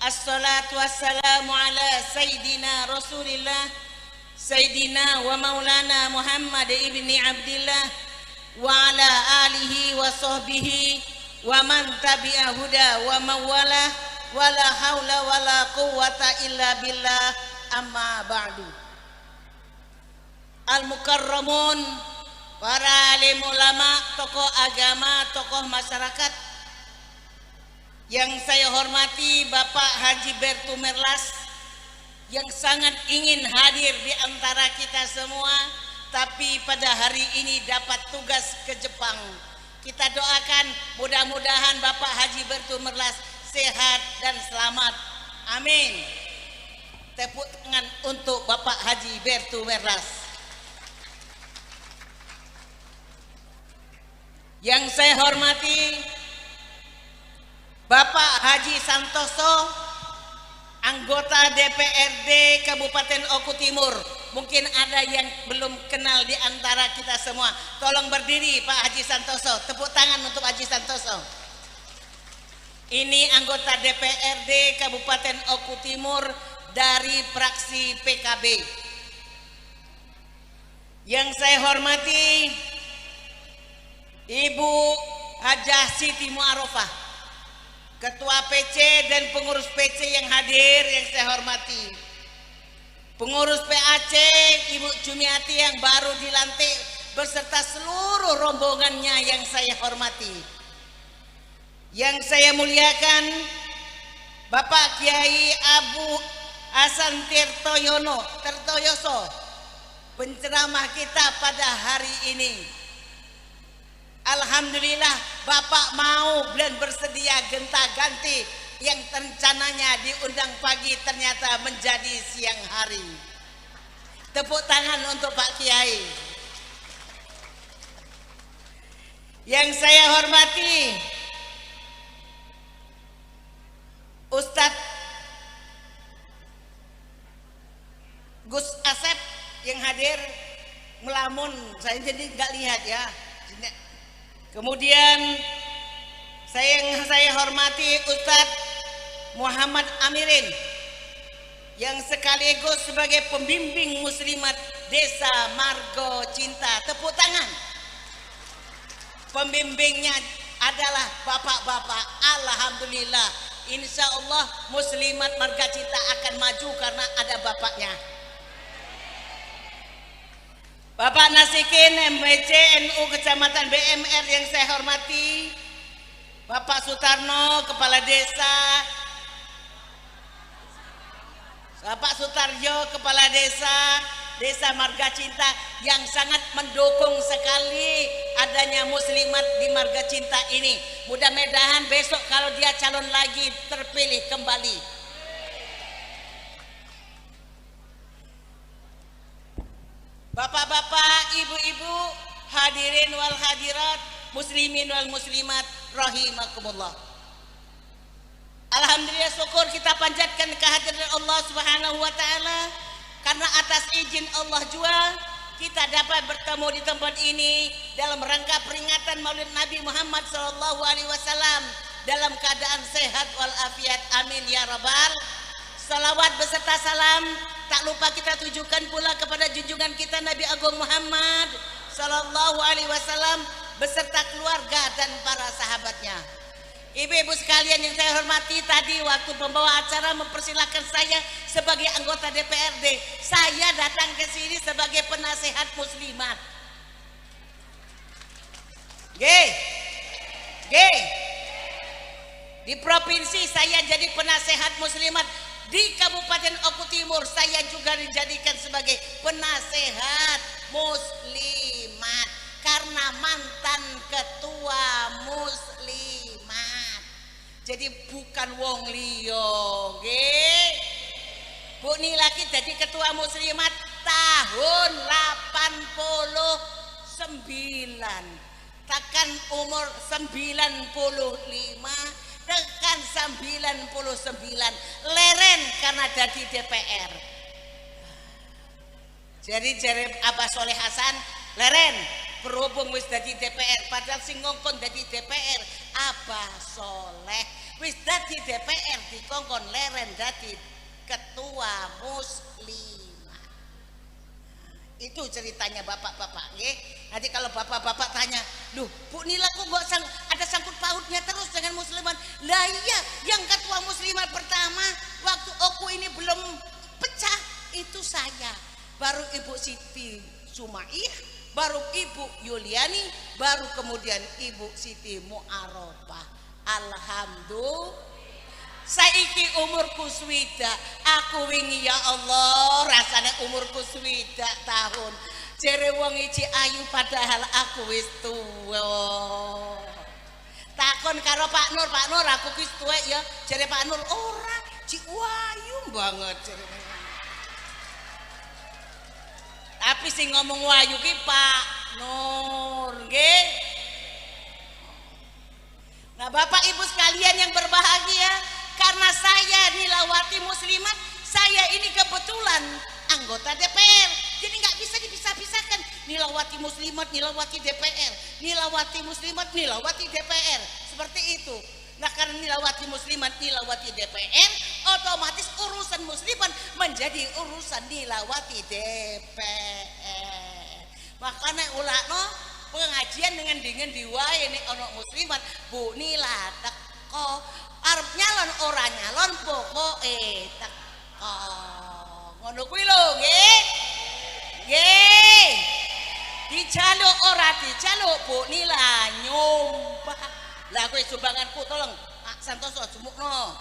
S7: assalatu wassalamu ala sayyidina rasulillah, sayyidina wa maulana Muhammad ibni Abdillah wa ala alihi wa sahbihi wa man tabi'a huda wa mawala, wala haula wala quwwata illa billah, amma ba'du. Al-mukarramun, para alim ulama, tokoh agama, tokoh masyarakat yang saya hormati, Bapak Haji Bertu Merlas yang sangat ingin hadir di antara kita semua, tapi pada hari ini dapat tugas ke Jepang. Kita doakan mudah-mudahan Bapak Haji Bertu Merlas sehat dan selamat. Amin. Tepuk tangan untuk Bapak Haji Bertu Merlas. Yang saya hormati Bapak Haji Santoso, anggota DPRD Kabupaten Oku Timur. Mungkin ada yang belum kenal di antara kita semua. Tolong berdiri Pak Haji Santoso. Tepuk tangan untuk Haji Santoso. Ini anggota DPRD Kabupaten Oku Timur dari fraksi PKB. Yang saya hormati Ibu Hajah Siti Muarofah, Ketua PC dan pengurus PC yang hadir yang saya hormati, pengurus PAC Ibu Jumiati yang baru dilantik beserta seluruh rombongannya yang saya hormati. Yang saya muliakan Bapak Kiai Abu Hasan Tirtoyoso, penceramah kita pada hari ini. Alhamdulillah Bapak mau dan bersedia genta-ganti yang rencananya diundang pagi ternyata menjadi siang hari. Tepuk tangan untuk Pak Kiai. Yang saya hormati Ustadz Gus Asep yang hadir melamun, saya jadi nggak lihat ya. Kemudian saya hormati Ustadz Muhammad Amirin yang sekaligus sebagai pembimbing muslimat Desa Margo Cinta. Tepuk tangan. Pembimbingnya adalah bapak-bapak. Alhamdulillah, insya Allah muslimat Marga Cinta akan maju karena ada bapaknya. Bapak Nasikin MWC NU Kecamatan BMR yang saya hormati, Bapak Sutarno Kepala Desa, Bapak Sutaryo Kepala Desa Desa Marga Cinta yang sangat mendukung sekali adanya muslimat di Marga Cinta ini. Mudah-mudahan besok kalau dia calon lagi terpilih kembali. Bapak-bapak, ibu-ibu, hadirin wal hadirat, muslimin wal muslimat, rahimakumullah. Alhamdulillah, syukur kita panjatkan kehadiran Allah Subhanahu wa taala Karena atas izin Allah jua kita dapat bertemu di tempat ini dalam rangka peringatan Maulid Nabi Muhammad SAW dalam keadaan sehat walafiat. Amin ya rabbal. Salawat beserta salam tak lupa kita tujukan pula kepada junjungan kita Nabi Agung Muhammad Sallallahu Alaihi Wasallam beserta keluarga dan para sahabatnya. Ibu-ibu sekalian yang saya hormati, tadi waktu pembawa acara mempersilahkan saya sebagai anggota DPRD, saya datang ke sini sebagai penasehat muslimat. G. G. Di provinsi saya jadi penasehat muslimat, di Kabupaten Oku Timur saya juga dijadikan sebagai penasehat muslimat karena mantan ketua muslimat. Jadi bukan wong liya, nggih. Bu Nila ki dadi ketua muslimat tahun 89. Tekan umur 95, tekan 99 leren karena jadi DPR. Jadi jare Abah Soleh Hasan leren berhubung wis dadi DPR, padahal sing ngongkon dadi DPR Abah Soleh, wis dadi DPR dikongkon leren dadi ketua muslimat. Itu ceritanya bapak-bapak, nggih. Nanti kalau bapak-bapak tanya, "Loh, Bu Nila kok nggak ada sangkut pautnya terus dengan muslimat?" Lah iya, yang ketua muslimat pertama waktu Oku ini belum pecah itu saya. Baru Ibu Siti Sumaiyah, baru Ibu Yuliani, baru kemudian Ibu Siti Muarofah. Alhamdulillah. Saiki umurku swidak, aku wingi ya Allah rasane umurku swidak tahun. Jere wong iji ayu padahal aku wis tuwa. Takon karo Pak Nur, Pak Nur aku wis tuwek ya. Jere Pak Nur ora, cik wayu banget jere. Tapi sing ngomong wayu ki Pak Nur, nggih. Nah, Bapak Ibu sekalian yang berbahagia, karena saya Nilawati Muslimat, saya ini kebetulan anggota DPR, jadi nggak bisa dipisah-pisahkan. Nilawati Muslimat, Nilawati DPR, Nilawati Muslimat, Nilawati DPR, seperti itu. Nah, karena Nilawati Muslimat, Nilawati DPR, otomatis urusan muslimat menjadi urusan Nilawati DPR. Makanya ulakno pengajian dengan dingin diwae nek ana muslimat, Bu Nila teko. Arep nyalon ora nyalon pokoke teko. Ngono kuwi lho, nggih. Nggih. Dijaluk ora dijaluk Bu Nila nyumpah. Lah kowe sumbanganku tolong Pak Santoso jumukno.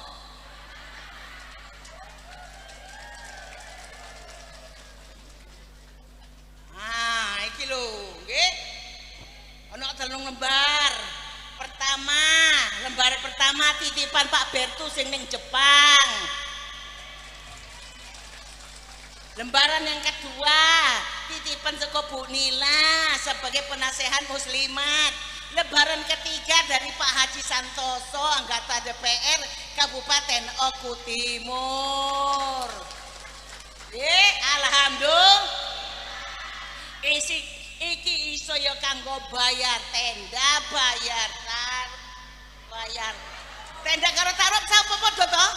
S7: Ah, iki lho, nggih. Ana 3 lembar. Pertama, lembar pertama titipan Pak Bertu sing ning Jepang. Lembaran yang kedua, titipan saka Bu Nila sebagai penasehat muslimat. Lebaran ketiga dari Pak Haji Santoso, anggota DPR Kabupaten Oku Timur. Alhamdulillah. Isi iki iso ya kanggo bayar tenda, bayar tar, bayar tenda karo tarop sapa padha to?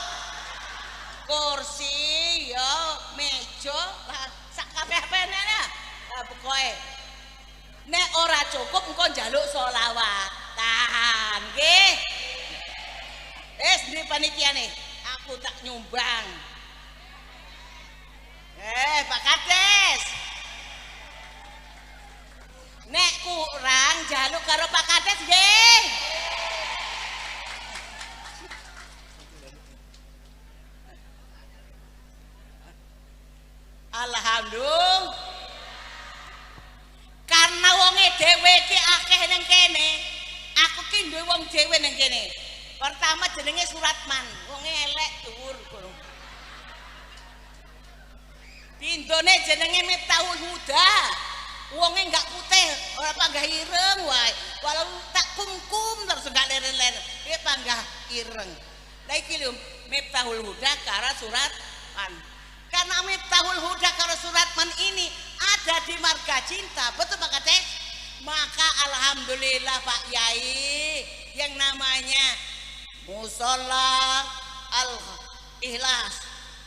S7: Kursi ya, meja, sak kabeh-kabehane lah. Pokoke nek ora cukup engko njaluk sholawatan, nggih. Wis ndi panitiane? Aku tak nyumbang. Pak Kades. Nek kurang njaluk karo Pak Kades nggih. Alhamdulillah. Karena wonge dhewe iki akeh ning kene. Aku ki duwe wong dhewe ning kene. Pertama jenenge Suratman, wonge elek dhuwur kono. Pindhone jenenge Miftahul Huda. Wonge enggak putih, ora panggah ireng wae. Walau tak kungkum terus enggak leren-leren, piye panggah ireng. Lah iki lho Miftahul Huda karo Suratman. Karena Miftahul Huda karo Cinta. Betul Pak Kades? Maka alhamdulillah Pak Yai, yang namanya Musola Al Ikhlas,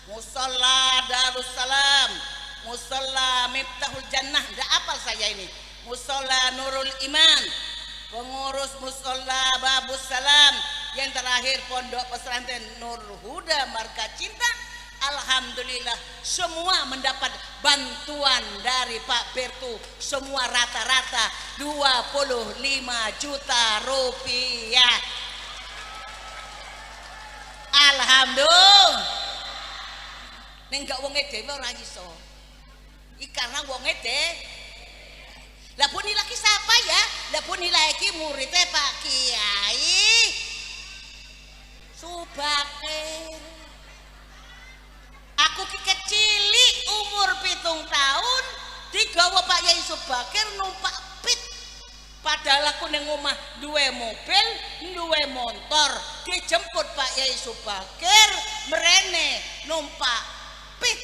S7: Musola Darussalam, Musola Miftahul Jannah, enggak apal saya ini, Musola Nurul Iman, pengurus Musola Babus Salam, yang terakhir Pondok Pesantren Nurul Huda Marga Cinta. Alhamdulillah semua mendapat bantuan dari Pak Bertu, semua rata-rata 25 juta rupiah. Alhamdulillah. Ning gak wonge dhewe ora iso. Iki karena wonge dhewe. Lah Bu Nila ki siapa ya? Lah Bu Nila iki muridnya Pak Kiai Subakir. Aku ki kecilik umur 7 tahun digawa Pak Yai Subakir numpak pit. Padahal aku ning omah duwe mobil, duwe motor, dijemput Pak Yai Subakir mrene numpak pit,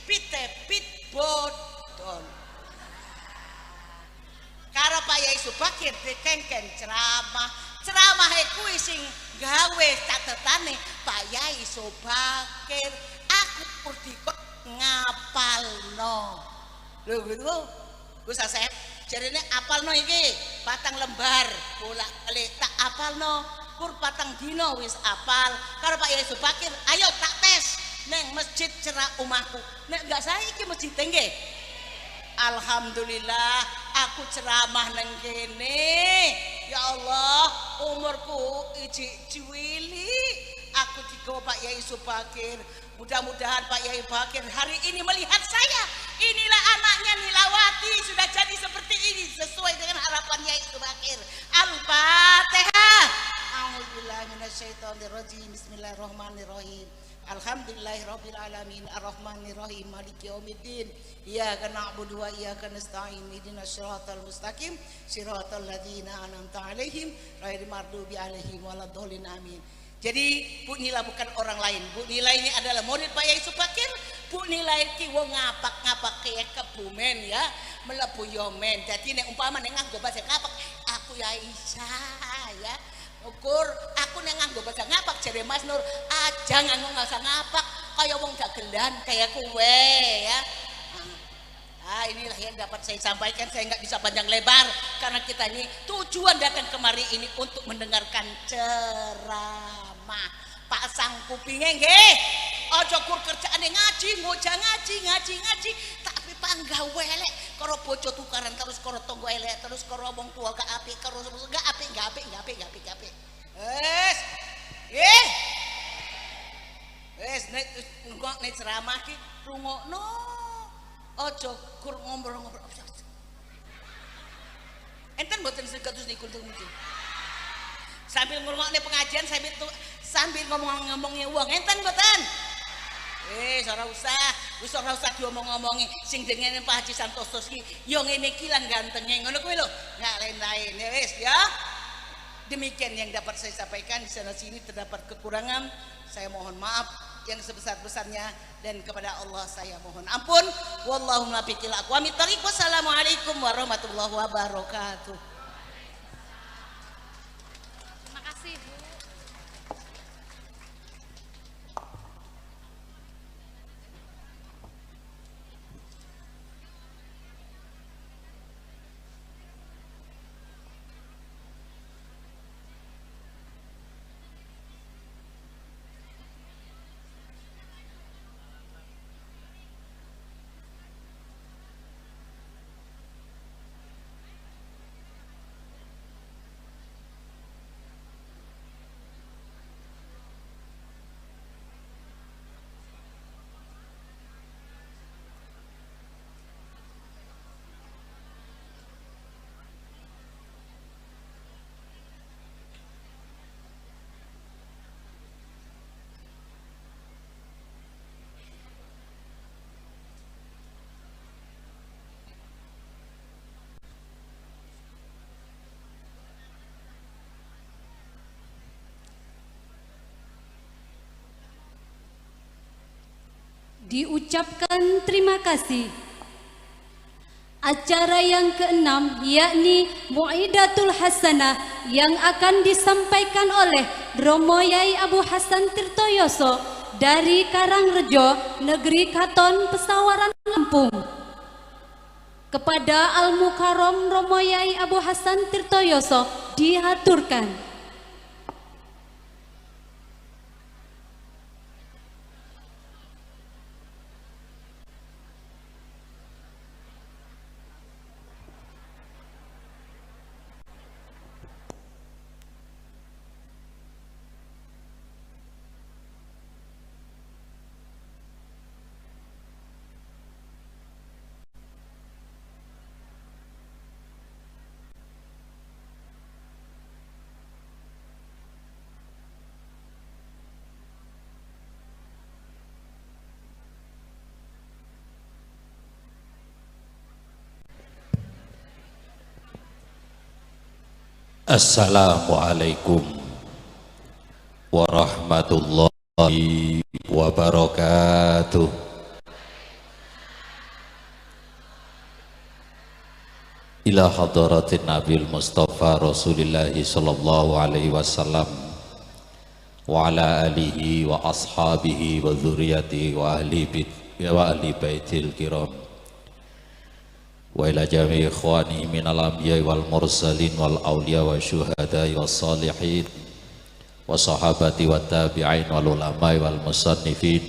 S7: pite pit bodol. Karo Pak Yai Subakir dikengken ceramah, ceramahe kuwi sing gawe catetane Pak Yai Subakir. Aku dikon ngapalno. Lho gitu, Gus Asep, jarene apalno iki 4 lembar, bolak-balik tak apalno, kur 4 dina wis apal. Karo Pak Yai Subakir, ayo tak tes neng masjid cerak omahku. Nek enggak saiki masjid nggih. Alhamdulillah aku ceramah neng kene. Ya Allah, umurku ijik cilik, aku digawa Pak Yai Subakir. Mudah-mudahan Pak Yai Bakir hari ini melihat saya. Inilah anaknya Nilawati sudah jadi seperti ini sesuai dengan harapan Yai Subakir. Al-Fatihah. A'udzubillahi minasyaitonirrajim. Bismillahirrahmanirrahim. Alhamdulillahirabbil alamin arrahmanirrahim maliki yaumiddin. Iyyaka na'budu wa iyyaka nasta'in ihdinas siratal mustaqim siratal ladzina an'amta 'alaihim ghairil maghdubi 'alaihim waladdallin. Amin. Jadi Bu Nila bukan orang lain. Bu Nila ini adalah murid Pak Yai Subakir. Bu Nila iki wong ngapak-ngapak kayak Kebumen ya, mlebu yomen. Jadi nek umpama nek nganggo bahasa ngapak, aku ya isa ya. Ukur aku nek nganggo bahasa ngapak jare Mas Nur, aja nganggo bahasa ngapak kaya wong dagelan kaya kowe ya. Nah, inilah yang dapat saya sampaikan. Saya nggak bisa panjang lebar karena kita ini tujuan datang kemari ini untuk mendengarkan ceramah. Pasang kupinge nggih. Aja kur kerjaane ngaji, ngojah ngaji, ngaji, ngaji, tapi panggawe elek, karo bojo tukaran terus, karo tangga elek terus, karo wong tua gak apik, karo gak apik, gak apik, gak apik, gak apik, gak apik. Wes. Nggih. Wes nek ngrungokne ceramah ki rungokno. Aja kur ngobrol-ngobrol. Enten mboten sing kados niku niku. Sambil ngrungokne pengajian sambil ngomong-ngomongnya wong enten mboten? Wis ora usah, wis ora usah diomong-omongi. Sing dengene Pak Haji Santoso iki ya ngene iki lan gantenge ngono kuwi lho. Enggak lain-lain ya wis ya. Demikian yang dapat saya sampaikan. Di sana sini terdapat kekurangan, saya mohon maaf yang sebesar-besarnya dan kepada Allah saya mohon ampun. Wallahu muwaffiq ila aqwamit thoriq. Wassalamualaikum warahmatullahi wabarakatuh.
S2: Terima kasih Bu. Diucapkan terima kasih
S3: Acara yang keenam yakni Mu'idatul Hasanah yang akan disampaikan oleh Romo Yai Abu Hasan Tirtoyoso dari Karangrejo, Negeri Katon, Pesawaran, Lampung. Kepada Al-Mukarram Romo Yai Abu Hasan Tirtoyoso dihaturkan.
S8: Assalamualaikum warahmatullahi wabarakatuh. Ila hadratin Nabil Mustafa Rasulillahi sallallahu alaihi wasallam wa ala alihi wa ashabihi wa dzurriyyatihi wa ahli baitil kiram wa ila jami ikhwani minal anbiya'i wal mursalin wal awliya wa syuhada'i was salihin wa sahabati wa tabi'in wal ulama'i wal musannifin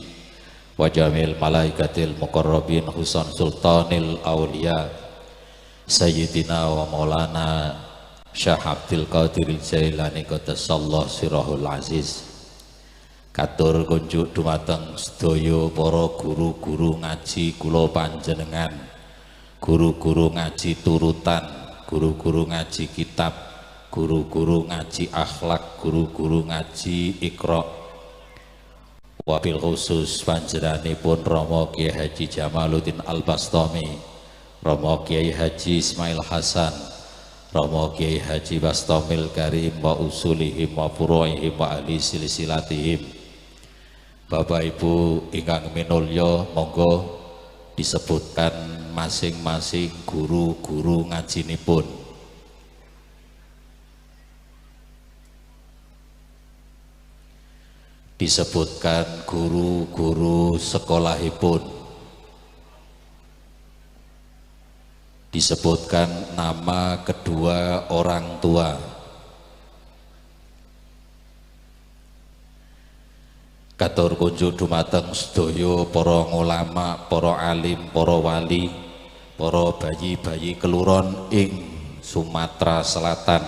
S8: wa jamil malaikatil muqarrabin husan sultanil awliya sayyidina wa maulana Syekh Abdul Qadir Jailani qaddasallahu sirahul aziz. Katur kunjuk dumateng sedaya para guru-guru ngaji kula panjenengan, guru-guru ngaji turutan, guru-guru ngaji kitab, guru-guru ngaji akhlak, guru-guru ngaji iqra. Wabil khusus panjenenganipun Romo Kiai Haji Jamaluddin Al-Bastami, Romo Kiai Haji Ismail Hasan, Romo Kiai Haji Bastamil Karim wa usulihim wa furu'ihim wa ahli silsilatihim. Bapak Ibu ingkang minulya, monggo disebutkan masing-masing guru-guru ngajinipun. Disebutkan guru-guru sekolahipun. Disebutkan nama kedua orang tua. Katur kunjuk dumateng sedaya para ulama, para alim, para wali, para bayi-bayi keluron ing Sumatera Selatan,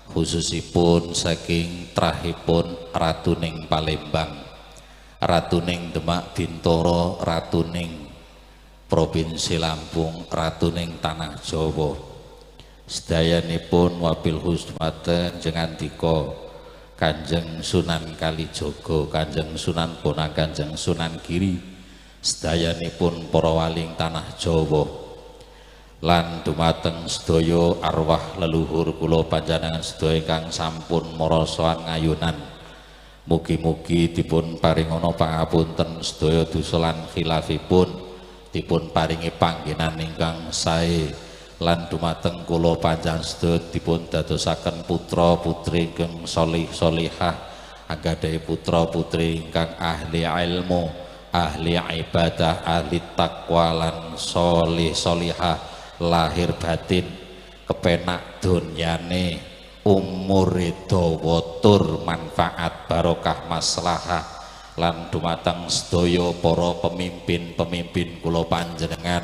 S8: khususipun saking trahipun Ratuning Palembang, Ratuning Demak Bintoro, Ratuning Provinsi Lampung, Ratuning Tanah Jawa. Sedayanipun wabil khusus dumateng jengandika Kanjeng Sunan Kalijaga, Kanjeng Sunan Bonang, Kanjeng Sunan Giri, sedayanipun para wali tanah Jawa, lan dumateng sedaya arwah leluhur kula panjenengan sedaya ingkang sampun marasowan ngayunan. Mugi-mugi dipun paringana pangapunten sedaya dosa lan khilafipun, dipun paringi panggenan ingkang sae, lan dumateng kula panjenengan sedaya dipun dadosaken putra putri ingkang sholih sholihah, anggadhahi putra putri ingkang ahli ilmu, ahli ibadah, ahli takwa lan sholih sholihah, lahir batin, kepenak dunyane, umure dawa tur manfaat barokah maslahah, lan dumateng sedaya para pemimpin-pemimpin kula panjenengan,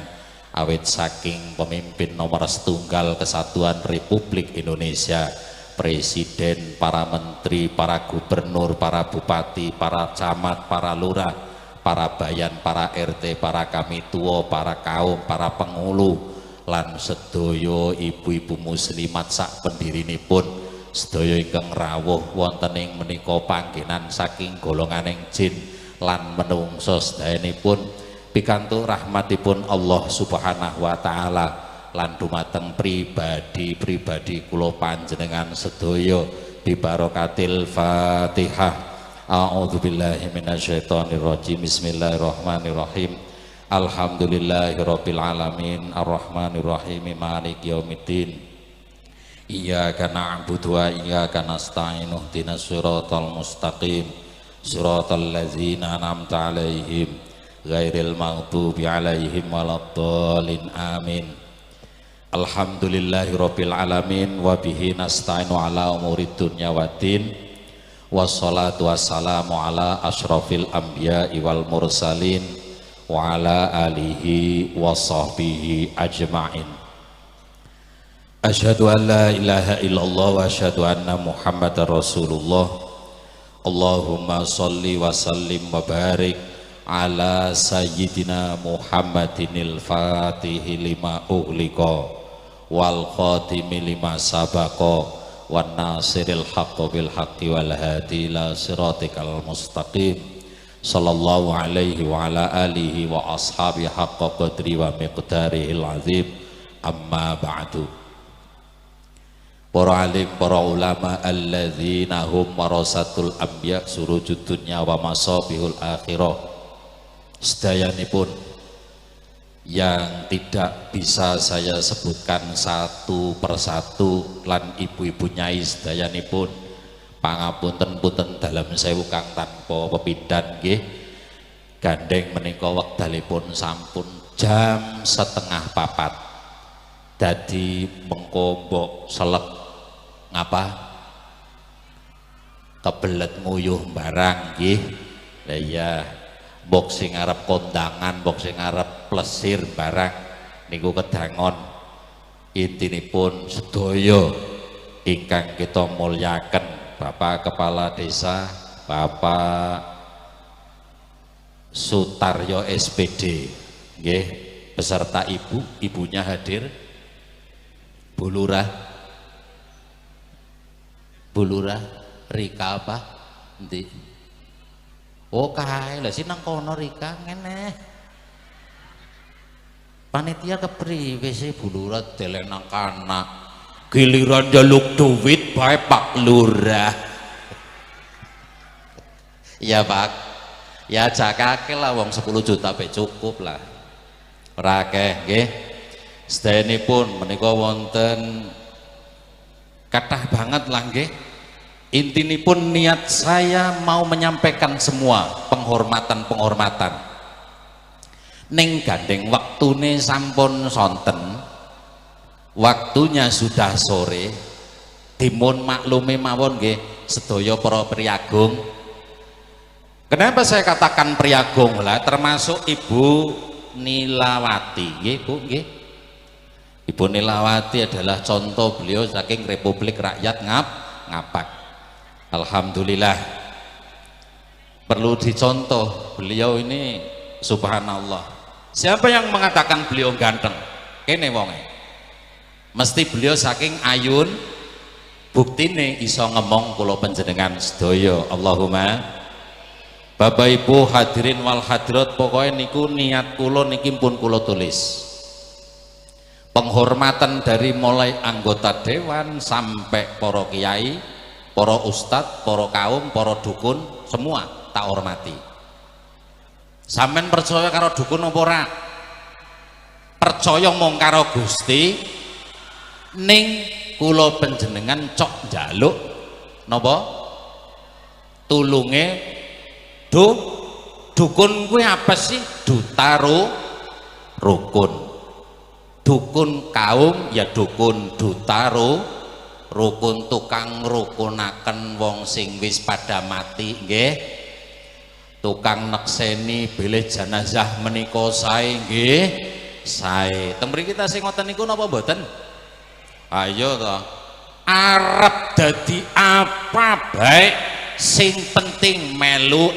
S8: awit saking pemimpin nomor setunggal Kesatuan Republik Indonesia, presiden, para menteri, para gubernur, para bupati, para camat, para lurah, para bayan, para RT, para kamituwa, para kaum, para penghulu, lan sedaya ibu-ibu muslimat sak pendirinipun, sedaya ingkang rawuh wonten ing menika panggenan saking golonganing jin lan menungso sedayanipun pikantuk rahmatipun Allah Subhanahu wa taala, lan dumateng pribadi-pribadi kula panjenengan sedaya bibarokatil Fatihah. A'udzubillahi minasyaitonirrajim. Bismillahirrahmanirrahim. Alhamdulillahirabbil alamin arrahmanirrahim maliki yaumiddin. Iyyaka na'budu wa iyyaka nasta'in ihdinas siratal mustaqim siratal ladzina an'amta 'alaihim ghairil maghdubi 'alaihim waladdallin. Amin. Alhamdulillahirabbil alamin wa bihi nasta'inu ala umurid dunya waddin. Wassalatu wassalamu ala asyrafil anbiya'i wal mursalin wa ala alihi wa sahbihi ajma'in. Asyhadu an la ilaha illallah wa asyhadu anna Muhammadar Rasulullah. Allahumma sholli wa sallim wa barik ala sayyidina Muhammadinil fatihi lima ughliqa wal khatimi lima sabaqa wan nasiril haqqi bil haqqi wal hadi ila siratikal mustaqim sallallahu alaihi wa ala alihi wa ashabi haqqa qadri wa miqdarihil azim. Amma ba'du. Para alim, para ulama alladzina hum warasatul anbiya surujud dunya wa masabihul akhirah, sedayanipun yang tidak bisa saya sebutkan satu persatu lan ibu-ibu nyai sedayanipun pangapunten punten dalem sewu kang tanpa pepindhan nggih. Gandeng menika wekdalipun sampun jam 3:30. Dadi mengko mbok selek ngapa kebelet nguyuh barang nggih. Lah iya, mbok sing arep kondangan, mbok sing arep plesir barang niku kedangon. Intinipun sedaya ingkang kita mulyaken Bapak Kepala Desa, Bapak Sutaryo SPD nggih, beserta ibu, ibunya hadir, Bu Lurah, Bu Lurah Rika apa? Endi? Oh kae lha sing nang kono Rika ngene. Panitia kepriwe sih Bu Lurah deleng nang kana. Giliran njaluk duit bae Pak Lurah. Ya Pak. Ya jakake lah wong 10 juta be cukup lah. Ora akeh nggih. Sedayanipun menika wonten kathah banget lah nggih. Intinipun niat saya mau menyampaikan semua penghormatan-penghormatan. Ning gandeng waktune sampun sonten, waktunya sudah sore, dimun maklumi mawon nggih sedaya para priyagung. Kenapa saya katakan priyagung lah, termasuk Ibu Nilawati nggih Bu nggih. Ibu Nilawati adalah contoh beliau saking Republik Rakyat Ngapak. Alhamdulillah perlu dicontoh beliau ini, subhanallah. Siapa yang mengatakan beliau ganteng? Kene wonge. Mesti beliau saking ayun, buktine iso ngomong kula panjenengan sedaya. Allahumma. Bapak Ibu hadirin wal hadirat, pokoknya niku niat kula niki pun kula tulis. Penghormatan dari mulai anggota dewan sampai para kiai, para ustadz, para kaum, para dukun, semua tak hormati. Sampeyan percaya karo dukun apa ora? Percaya mung karo Gusti, ning kula panjenengan cok njaluk napa? Tulunge dukun kuwi apa sih? Duta rukun. Dukun kaum ya dukun duta rukun, tukang rukunaken wong sing wis pada mati nggih, tukang nekseni bilih jenazah menika sae nggih, sae. Teng mriki kita sing ngoten niku napa mboten? Ayo to. Arep dadi apa baik sing penting melu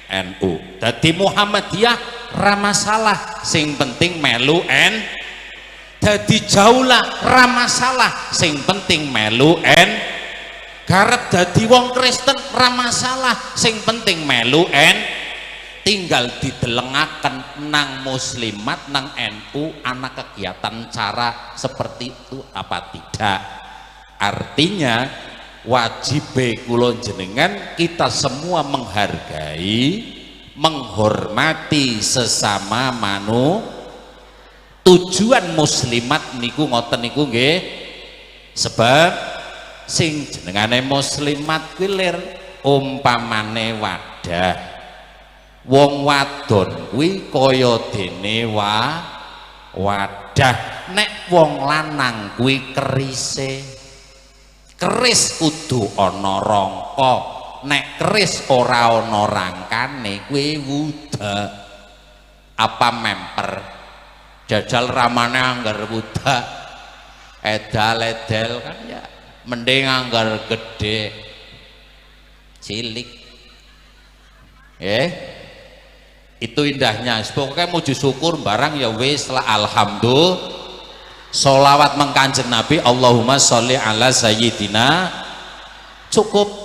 S8: NU. Dadi Muhammadiyah ra masalah, sing penting melu N. Dadi jaulah ra masalah, sing penting melu N. Garep dadi wong Kristen ra masalah, sing penting melu N. Tinggal didelengaken nang muslimat nang NU anak kegiatan cara seperti itu apa tidak. Artinya wajib kula jenengan kita semua menghargai menghormati sesama manu. Tujuan muslimat niku ngoten niku nggih, sebab sing jenengane muslimat kuwi lir umpamane wadah. Wong wadon kuwi kaya dene wadah, nek wong lanang kuwi kerise. Keris kudu ana rangka, nek keris ora ana rangkane kuwi wuda. Apa memper jajal ramane anggar wuda edal-edel kan ya mending anggar gede cilik. Itu indahnya. Pokoknya muji syukur barang ya wis lah, alhamdulillah. Solawat mengkanjeng Nabi, Allahumma sholli ala sayyidina, cukup.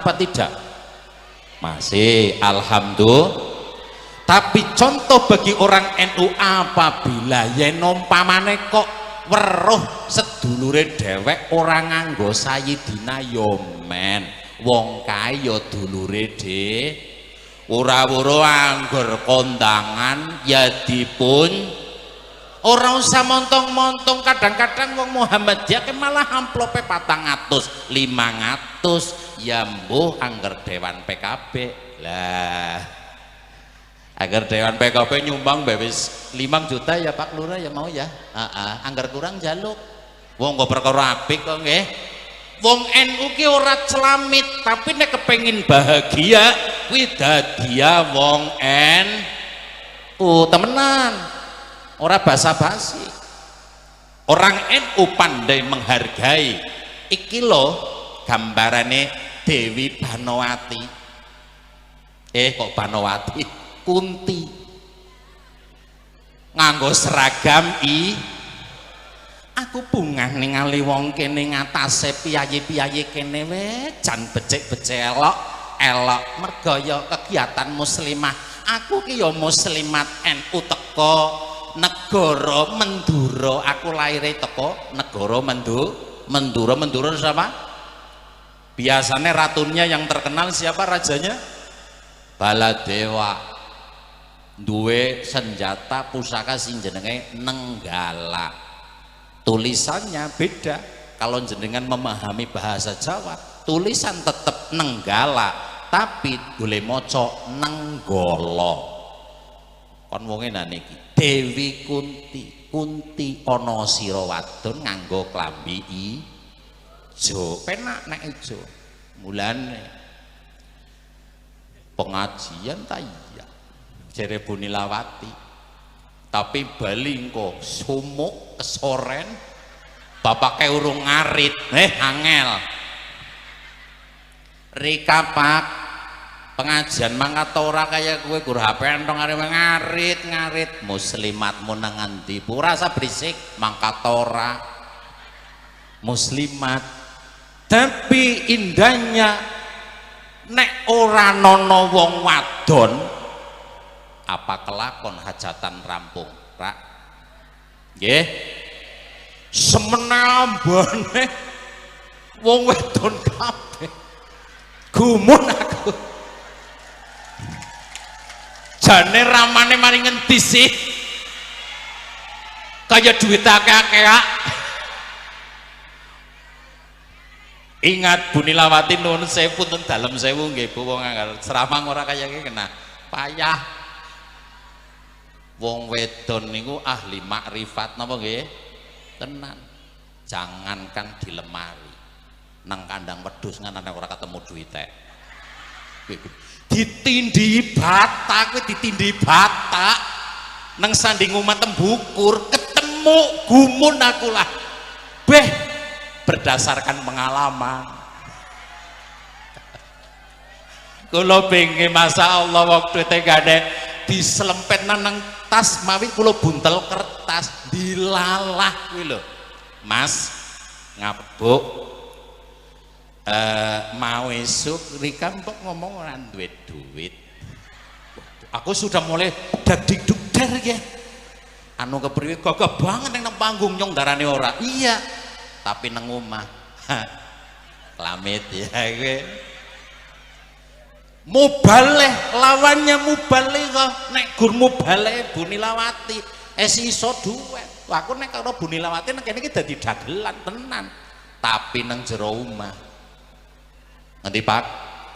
S8: Apa tidak? Masih, alhamdulillah. Tapi contoh bagi orang NU apabila yen umpamane kok weruh sedulure dhewek ora nganggo sayidina yo men, wong kae yo dulure dhe. Ora weruh angger kondangan ya dipun ora usah montong-montong. Kadang-kadang wong Muhammadiyah malah amplope 400, 500 ya mbuh angger dewan PKB lah. Angger dewan PKB nyumbang wis 5 juta ya Pak Lurah ya mau ya. Heeh, angger kurang jaluk. Wong kok perkara apik kok nggih. Wong NU ki ora celamit, tapi nek kepengin bahagia kuwi dadia wong NU temenan. Ora basa-basi. Orang NU pandai menghargai. Iki loh gambarane Dewi Banowati. Kok Banowati? Kunti. Nganggo seragam i. Aku bungah ningali wong kene ngatasé piyayi-piyayi kene we jan becik-becik elok, elok mergo ya kegiatan muslimah. Aku ki ya muslimat NU teko negara Mendura. Aku lahire teko negara Mendura. Mendura siapa? Biasanya ratunya yang terkenal siapa rajanya? Baladewa. Duwe senjata pusaka sing jenenge Nenggala. Tulisannya beda. Kalau jenengan memahami bahasa Jawa, tulisan tetep Nenggala, tapi boleh maca Nenggala. Kon wonge nah niki Dewi Kunti. Kunti ana sira wadon nganggo klambi ijo, penak nek ijo. Mulane pengajian ta iya jere Bu Nilawati, tapi bali engko sumuk kesoren bapake urung ngarit, angel. Rika Pak, pengajian mangkat ora kaya kowe gur HP entong arep ngarit-ngarit. Muslimatmu nang ngendi? Ora usah berisik, mangkat ora. Muslimat. Tapi indahnya nek ora nono wong wadon apa kelakon hajatan rampung, Pak? Nggih. Semene ambane wong wedon kabeh. Gumun aku. Jane ramane mari ngendi sih? Kaya duit akeh-akeh. Ingat Bu Nilawati nuwun sewu punten dalem sewu nggih Bu, wong anggar ceramah ora kaya iki kena payah. Wong wedon niku ahli makrifat napa nggih? Tenan. Jangankan di lemari, nang kandang wedhus ngono ora ketemu duwite. Ditindhi batak, kuwi ditindhi batak nang sanding omah tembukur ketemu gumun aku lah. Beh, Berdasarkan pengalaman. Kula pengen, masa Allah, waktu tegane diselempet nang tas mawi kula buntel kertas dilalah kuwi lho. Mas ngabuk mau esuk Rika mbok ngomong ora duwe duit. Aku sudah mulai dag-dig-dug der ya. Anu kepriwe, gagah banget nang panggung nyong darane ora. Iya. Tapi nang omah klamit ya gue. Mubaleh lawannya, mubaleh kok nek gur mubaleh Bu Nilawati es iso duet. Aku nek karo Bu Nilawati nek kene iki dadi dagelan tenan. Tapi nang jero omah ngendi Pak?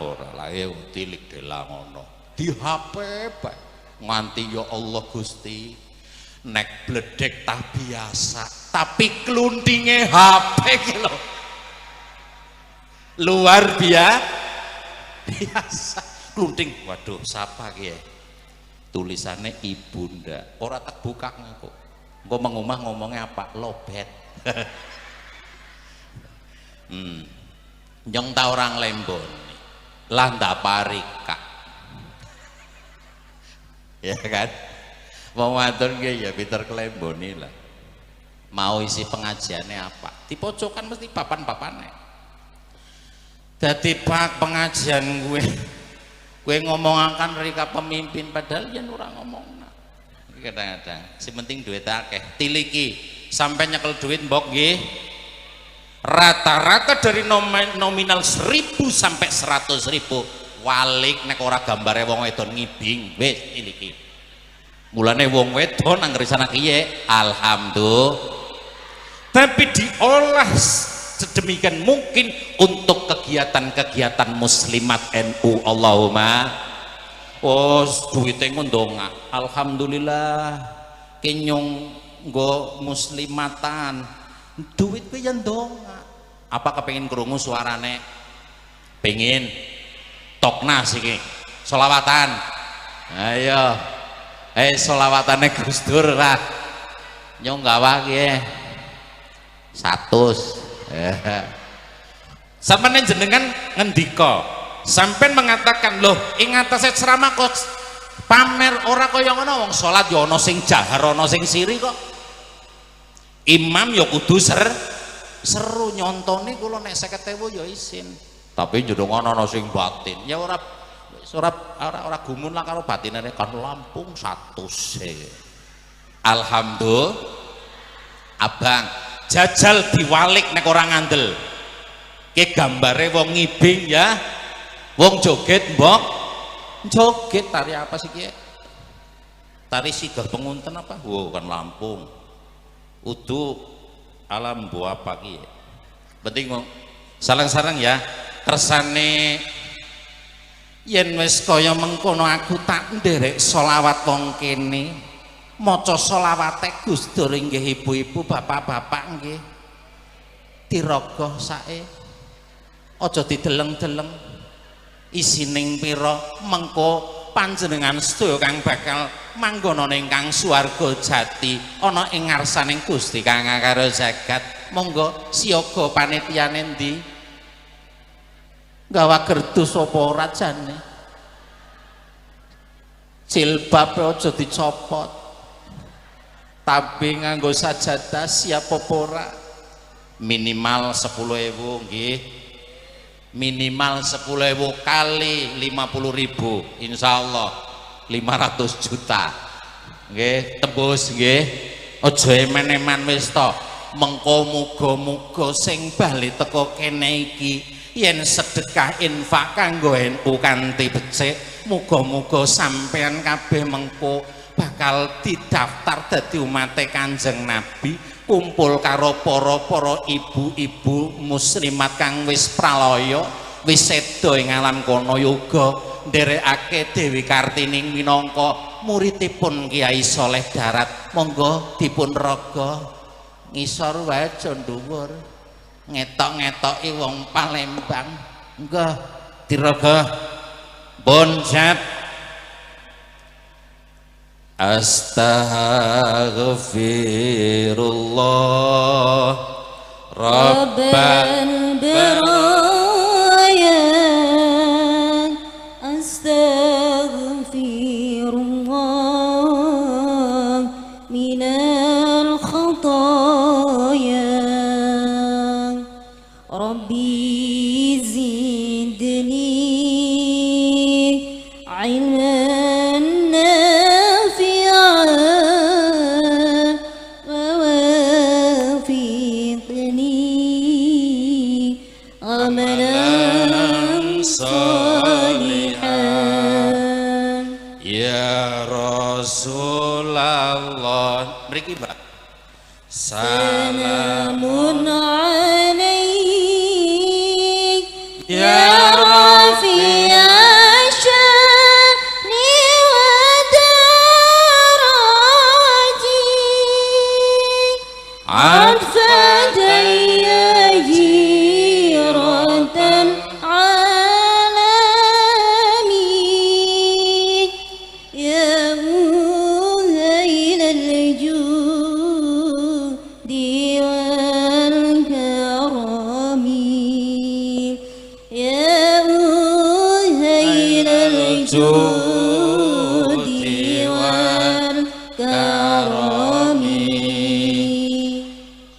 S8: Ora lah tilik dela ngono. Di HP bae nganti ya Allah Gusti, nek bledek tah biasa, tapi kluntinge HP ki lho luar biasa. Klunting, waduh sapa ki ya? Tulisannya ibunda, ora tak buka ngaku. Engko mengumah ngomongnya apa? Lobet. Nyong ta orang lembon lah ndak parika. Ya kan? Wong wadon ki ya pinter kelemboni lah. Mau isi pengajiannya apa? Di pojokan mesti papan-papane. Dadi pak pengajian gue ngomongakan Rika pemimpin padahal yen ora ngomong. Kadang-kadang sing penting duit akeh. Tiliki sampai nyekel duit mbok nggih. Rata-rata dari nominal 1000 sampai 100.000 walik nek ora gambare wong wedon ngibing wis tiliki. Mulane wong wedon anggere sana kiye alhamdulillah, tapi diolah sedemikian mungkin untuk kegiatan-kegiatan muslimat NU. Allahumma, oh duwite ngundonga alhamdulillah kenyong nggo muslimatan duit kuwi ya ndonga. Apa kepengin krungu suarane? Pengin tokna siki selawatan. Ayo selawatane Gus Dur lah nyong gawa ki 100. Sampeyan jenengan ngendika, sampeyan mengatakan loh ing atase ceramah kok pamer ora kaya ngono, wong salat ya ana sing jahar ana sing siri kok. Imam ya kudu seru nyontone kula nek 50.000 ya isin. Tapi jenengan ana sing batin. Ya ora ora ora gumun lah karo batinane kan lampung 100. Alhamdulillah. Abang jajal diwalik nek ora ngandel. Ki gambare wong ngibing ya. Wong joget mbok. Joget tari apa sih ki? Tari sigah pengunten apa? Wow, kan Lampung. Udu alam buah apa ki? Penting wong sareng-sareng ya. Kersane yen wis kaya mengkono aku tak nderek selawat wong kene. Maca selawate Gus Dur inggih ibu-ibu bapak-bapak nggih. Dirogoh sae. Aja dideleng-deleng. Isining pira mengko panjenengan sedaya kang bakal manggon ana ingkang swarga jati ana ing ngarsaning Gusti kang ngakaro jagat. Monggo siaga panitiane endi? Gawa gerdu sapa ora jane? Jilbabe aja dicopot. Tapi nganggo sajadah siap apa ora? Minimal 10.000 nggih. Minimal 10.000 kali 50.000 insyaallah 500 juta nggih, tembus nggih. Aja eman-eman wis to. Mengko muga-muga sing bali teko kene iki yen sedekah infak kanggo NU kanthi becik, muga-muga sampean kabeh mengko bakal didaftar dadi umate Kanjeng Nabi, kumpul karo para-para ibu-ibu muslimat kang wis pralaya, wis seda ing alam kono yoga, nderekake Dewi Kartini minangka muridipun Kiai Soleh Darat. Monggo dipun raga ngisor wae aja dhuwur, ngetok-ngetoki wong Palembang. Nggih diraga pun siap. Astaghfirullah Rabbal
S1: baraya astaghfirullah minal khataya Rabbi zidni ilman nafi'a wa wafiqni amalan salihan.
S8: Ya Rasulullah mriki Mbak.
S1: Salamun alaik ya rafi'a sya'ni wa daraji atfadaya jiratan alami ya muhailal judi wal karami ya muhailal judi wal karami.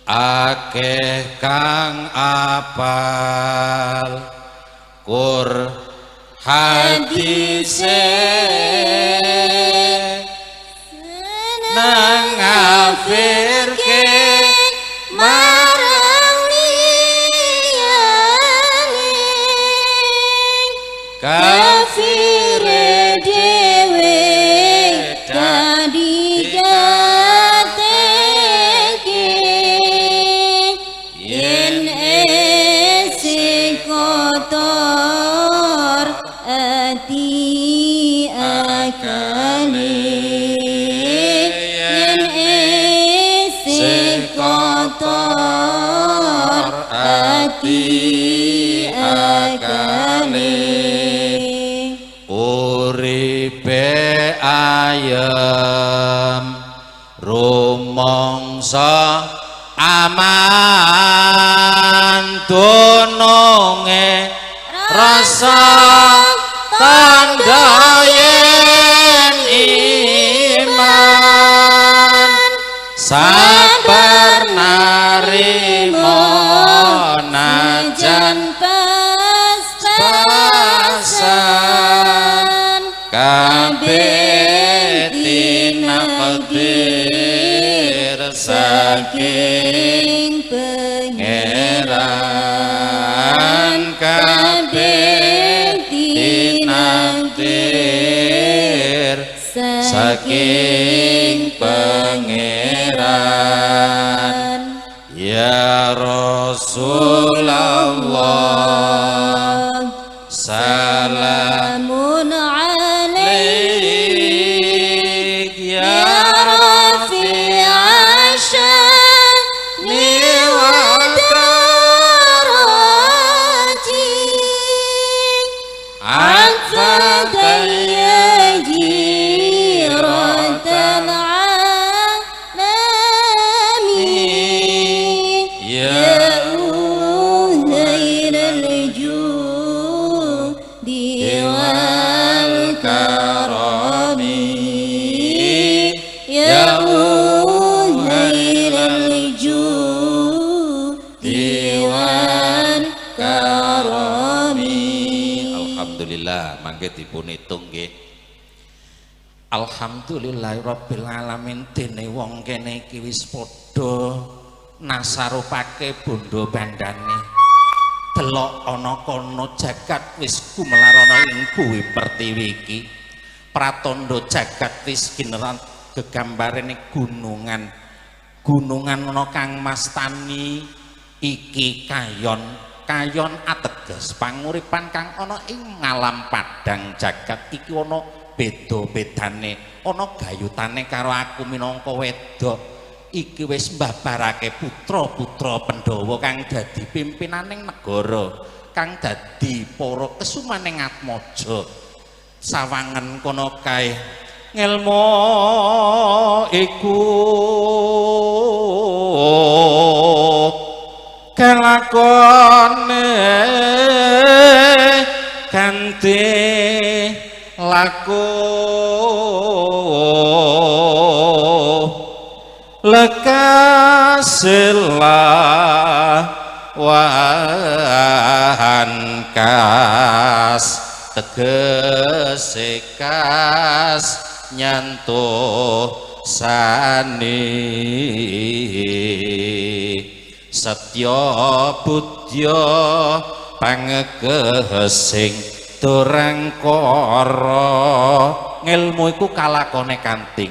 S8: Akeh kang apal kur hadise nang ngafirke
S1: marang liyane kafire dhewe dadi gateke yen ese kotor ati akale yen ese kotor ati akale
S8: uripe ayem rumangsa aman dununge rasa tandha yen iman sabar narimo najan pas-pasan kabeh tinakdir saking pangeran kabeh tinakdir saking pangeran. Ya Rasulullah
S1: salamun alaik
S8: ya
S1: rafi'a sya'ni wa daraji atfadaya jiratan alami ya uhailal judi wal karami ya uhailal judi wal karami.
S8: Alhamdulillah mangke dipun hitung nggih. Alhamdulillahirabbil alamin dene wong kene iki wis padha nasarupake bondo bandane. Delok ana kono jagat wis gumelar ana ing bumi pertiwi iki. Pratandha jagat wis gineran gegambarene gunungan. Gunungan ana kang mastani iki kayon. Kayon ateges panguripan kang ana ing ngalam padhang jagat iki ana beda-bedane, ana gayutane karo aku minangka wedok. Iki wis mbabarake putra-putra Pandhawa kang dadi pimpinaning negara, kang dadi para kesumaning atmaja. Sawangen kono kae ngelmu iku Kelakone kanthi laku lekas lawan kas tegese kas nyantuh sani setya budya pangekesing durang kara. Ngelmu iku kalakone kanthi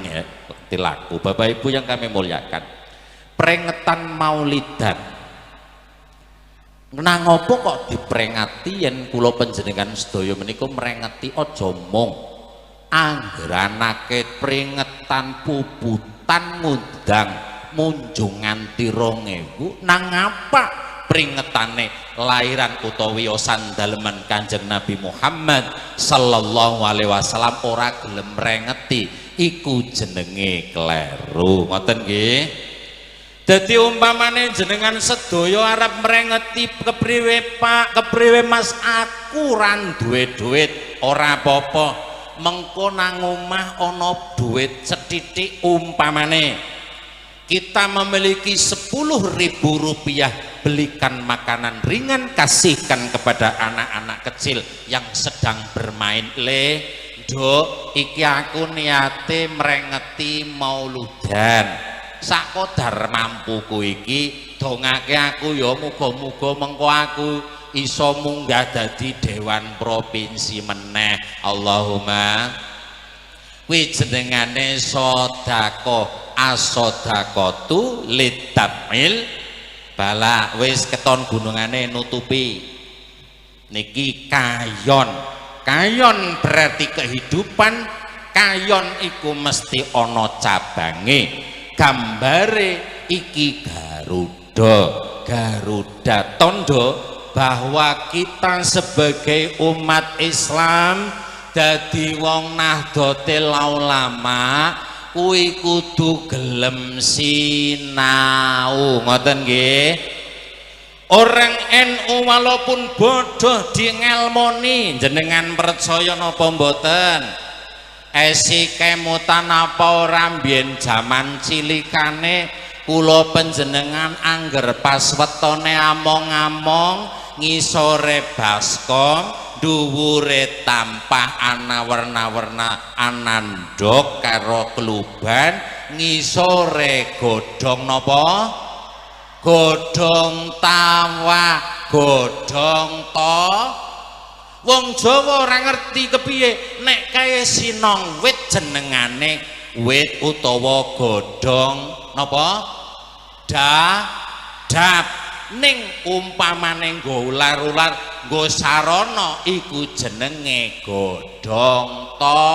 S8: laku. Bapak Ibu yang kami muliakan, prengetan maulidan nang opo kok diprengati? Yen kula panjenengan sedaya menika mrengeti aja mung anggeranake pringetan puputan ngundang munjung nganti 2000, nang apa pringetane lahiran utawi yosan daleman Kanjeng Nabi Muhammad sallallahu alaihi wasallam ora gelem mrengeti, iku jenenge kleru. Ngoten nggih. Dadi umpamane jenengan sedaya arep mrengeti kepriwe Pak, kepriwe Mas, aku ora duwe duit, ora apa-apa. Mengko nang omah ana duit sethithik, umpamane kita memiliki 10.000 rupiah, belikan makanan ringan, kasihkan kepada anak-anak kecil yang sedang bermain. Le, nduk, iki aku niate mrengeti mauludan sakodar mampuku iki, dongake aku ya muga-muga mengko aku iso munggah dadi dewan provinsi meneh. Allahumma. Kuwi jenengane sedekah. As-sedaqatu litamil bala. Wis keton gunungane nutupi niki kayon. Kayon berarti kehidupan. Kayon iku mesti ana cabange. Gambare iki Garuda. Garuda tondo bahwa kita sebagai umat Islam dadi wong Nahdlatul Ulama kuwi kudu gelem sinau. Ngoten nggih. Orang NU walaupun bodoh di ngelmoni, jenengan percaya napa mboten? Esi kemutan apa ora mbiyen jaman cilikane kula panjenengan angger pas wetone among-among ngisore baskom dhuwure tampah ana werna-werna anandhog karo kluban, ngisore godhong napa? Godhong tawa, godhong to. Wong Jawa ora ngerti kepiye nek kae sinong wit jenengane wit utawa godhong napa? Dadap. Ning umpamane nggo ular-ular nggo sarana iku jenenge godhong to.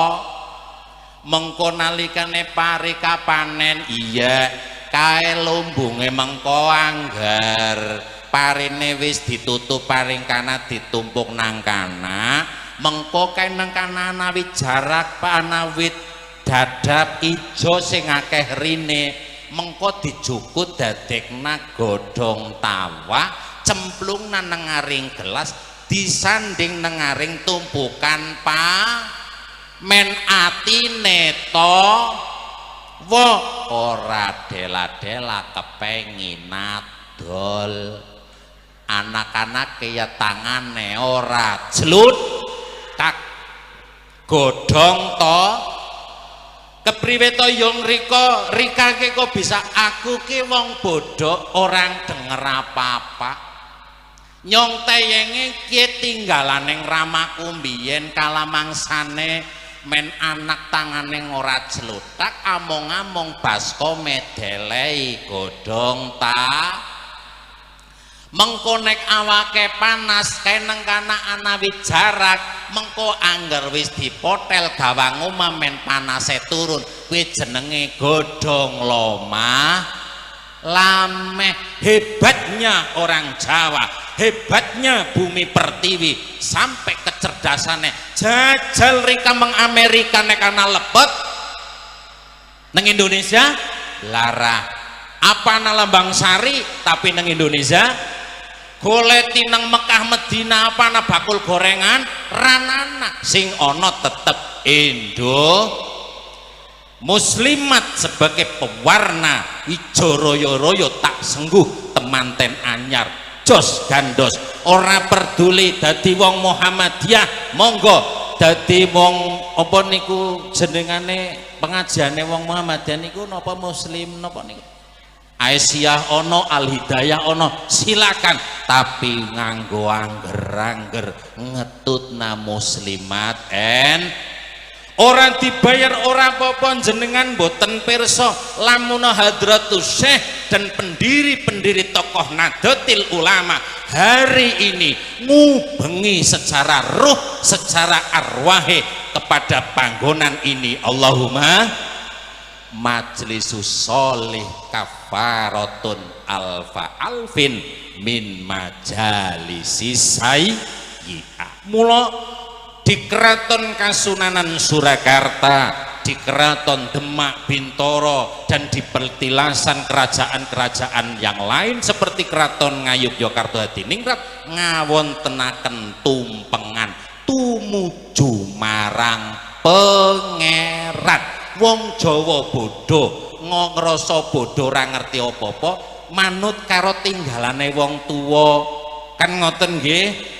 S8: Mengko nalikane pari kapanen, iya kae lumbunge mengko anggar parine wis ditutup paring kana ditumpuk nang kana, mengko kae nang kana ana wit jarak ana wit dadap ijo sing akeh rine, mengko dijukut dadekna godhong tawa cemplung nang ngaring gelas disanding nang ngaring tumpukan pa men atine to wo ora dela-dela kepengin adol. Anak-anak ya tangane ora jlut tak godhong to. Kepriwe to yung rika rikake kok bisa aku ki wong bodoh orang denger apa-apa. Nyong teyenge ki tinggalane ramaku mbiyen kalamangsane men anak tangane ora jlutak among-among baskome delei godhong ta. Mengko nek awake panas kae nang kana ana wit jarak, mengko angger wis dipotel gawang omah men panase turun, kuwi jenenge godhong lomah lameh. Hebatnya orang Jawa, hebatnya bumi pertiwi, sampai kecerdasannya jajal rika meng Amerika nek ana lebet nang Indonesia lara. Apa ana lambang sari tapi nang Indonesia Goleti nang Mekah Medina apa ana bakul gorengan ranana, sing ana tetep Indo Muslimat sebagai pewarna ijo royo-royo tak sengguh temanten anyar jos gandos. Ora peduli dadi wong Muhammadiyah monggo, dadi wong apa niku jenengane pengajiane wong Muhammadiyah niku napa muslim napa niku Aisyah ono, Al Hidayah ono, silakan, tapi nganggo angger-angger ngetutna muslimat en orang dibayar ora apa-apa. Jenengan boten pirsa lamun Hadratus Syekh dan pendiri-pendiri tokoh Nahdlatul Ulama hari ini ngubengi secara ruh, secara arwahe kepada panggonan ini. Allahumma majlisus solih kafaratun alfa alfin min majalisi sayyi'ah. Mula di Keraton Kasunanan Surakarta, di Keraton Demak Bintoro, dan di petilasan kerajaan-kerajaan yang lain seperti Keraton Ngayogyakarta Hadiningrat ngawontenaken tumpengan tumuju marang Pangeran. Wong Jawa bodoh, ngrasa bodoh ora ngerti apa-apa, manut karo tinggalane wong tuwa. Kan ngoten nggih?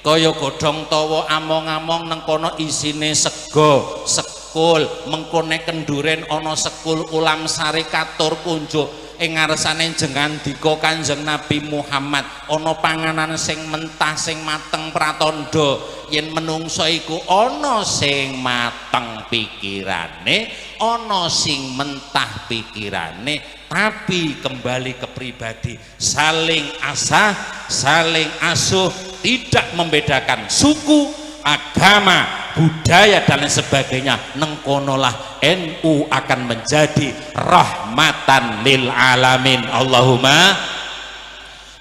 S8: Kaya godhong tawa among-among nang kono isine sego, sekul, mengkone kenduren ana sekul ulam sari katur kunjuk ing ngarsane jengandika Kanjeng Nabi Muhammad ana panganan sing mentah sing mateng pratandha yen menungso iku ana sing mateng pikirane, ana sing mentah pikirane, tapi kembali ke pribadi, saling asah, saling asuh, tidak membedakan suku, agama, budaya dan lain sebagainya. Nengkonolah NU akan menjadi rahmatan lil alamin. Allahumma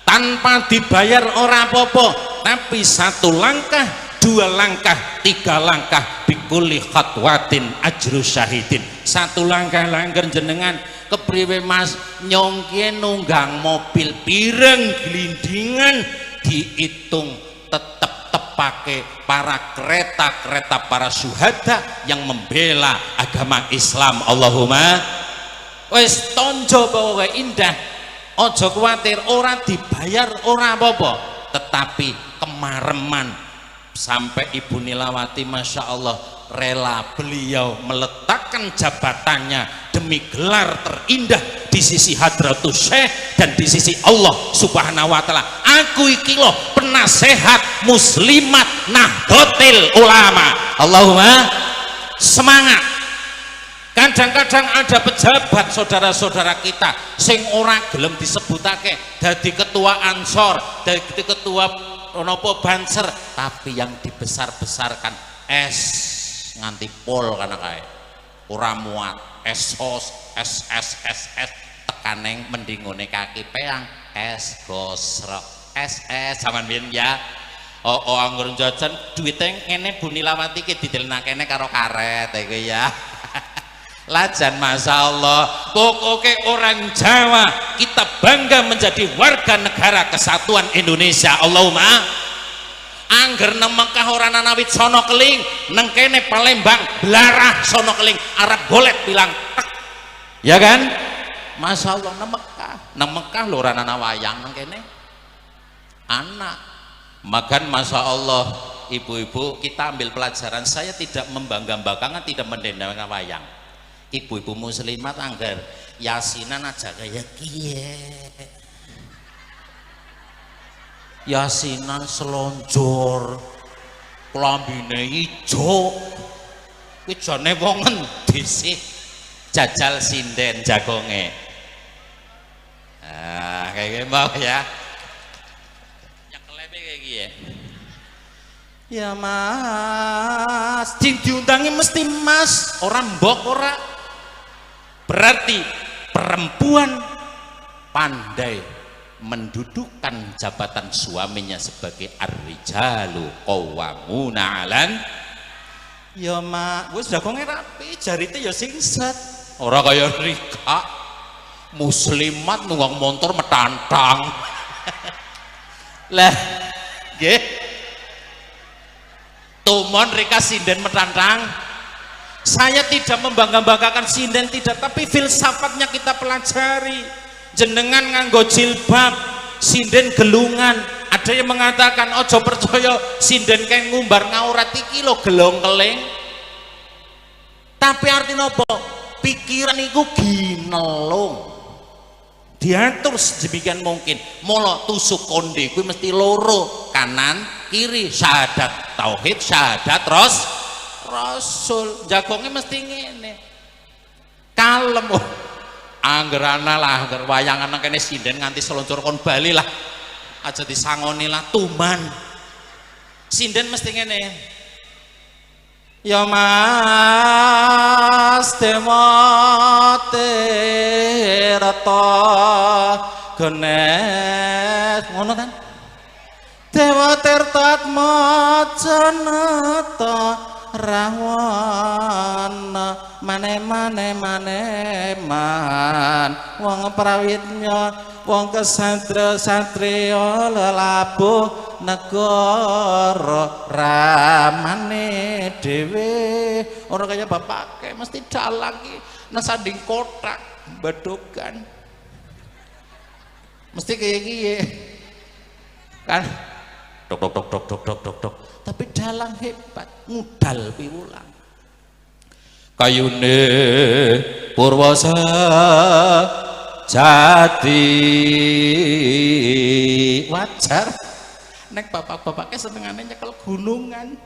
S8: tanpa dibayar ora apa-apa, tapi satu langkah, dua langkah, tiga langkah, bikulli khatwatin ajru syahidin. Satu langkah langkah jenengan kepriwe Mas nyongke nunggang mobil pireng glindingan dihitung tetep tepake para kereta-kereta para syuhada yang membela agama Islam. Allahumma wis tonjo pokoke indah, aja kuwatir ora dibayar ora apa-apa, tetapi kemareman sampai Ibu Nilawati Masya Allah rela beliau meletakkan jabatannya demi gelar terindah di sisi Hadratus Syekh dan di sisi Allah Subhanahu wa taala. Aku iki loh penasehat muslimat Nahdlatul Ulama. Allahumma semangat. Kadang-kadang ada pejabat saudara-saudara kita sing ora gelem disebutake dadi ketua Ansor, dadi ketua nopo Banser, tapi yang dibesar-besarkan S nganti pol kana kae. Ora muat S S S S S tekaneng mendingone kaki peang S gosrok S S zaman biyen ya. Oh, oh anggur jajan duwite ngene Bu Nilawati ki didelnakene karo karet iku ya. Lajan Masya Allah pokoknya orang Jawa kita bangga menjadi warga negara kesatuan Indonesia. Allahumma angger nang Mekah ora ana wit sono keling, nang kene Palembang blarah sono keling, Arab golet bilang tek. Ya kan? Masya Allah nang Mekah, nang Mekah lho ora ana wayang, nang kene anak. Makan Masya Allah ibu-ibu kita ambil pelajaran. Saya tidak membangga-banggakan, tidak mendendamkan wayang. Ibu-ibu muslimat angger yasinan aja kayak kiye, yasinan selonjor, klambine ijo, kuwi jane wong ngendi sih? Jajal sinden jagonge. Ah, kayak mau ya. Nyekeleme kayak kiye. Ya Mas, sing diundangi mesti Mas, ora mbok ora. Berarti perempuan pandai mendudukkan jabatan suaminya sebagai ar-rijalu qawwamuna 'alan. Ya mak, wis jagonge rapi, jarite ya singset. Ora kaya Rika. Muslimat nunggang motor metantang. Lah, nggih. Tumon rika sinden metantang. Saya tidak membangga-banggakan sinden tidak, tapi filsafatnya kita pelajari. Jenengan nganggo jilbab, sinden gelungan. Ada yang mengatakan ojo percaya sinden kayak ngumbar ngaurat iki lho gelong keleng. Tapi artinya apa? Pikiran iku ginelung. Diatur sedemikian mungkin. Mula tusuk konde kuwi mesti loro, kanan, kiri, syahadat tauhid, syahadat rasul. Jagongnya mesti ngene. Kalem. Oh, angger ana lah, angger wayangan nang kene sinden nganti seluncur kon bali lah. Aja disangoni lah tuman. Sinden mesti ngene. Ya Mas Demote Rata Genes ngono kan? Dewa Tirtatmajanata Rahwana mane mane mane man wong prawitnya wong kesatra satriya lelabuh negara ramane dhewe ora kaya bapake mesti dalang iki nang sanding kotak badogan mesti kaya kiye kan dok dok dok dok dok dok dok dok tapi dalang hebat ngudal piwulang kayune purwasa jati wajar nek bapak-bapaknya senengane nyekel gunungan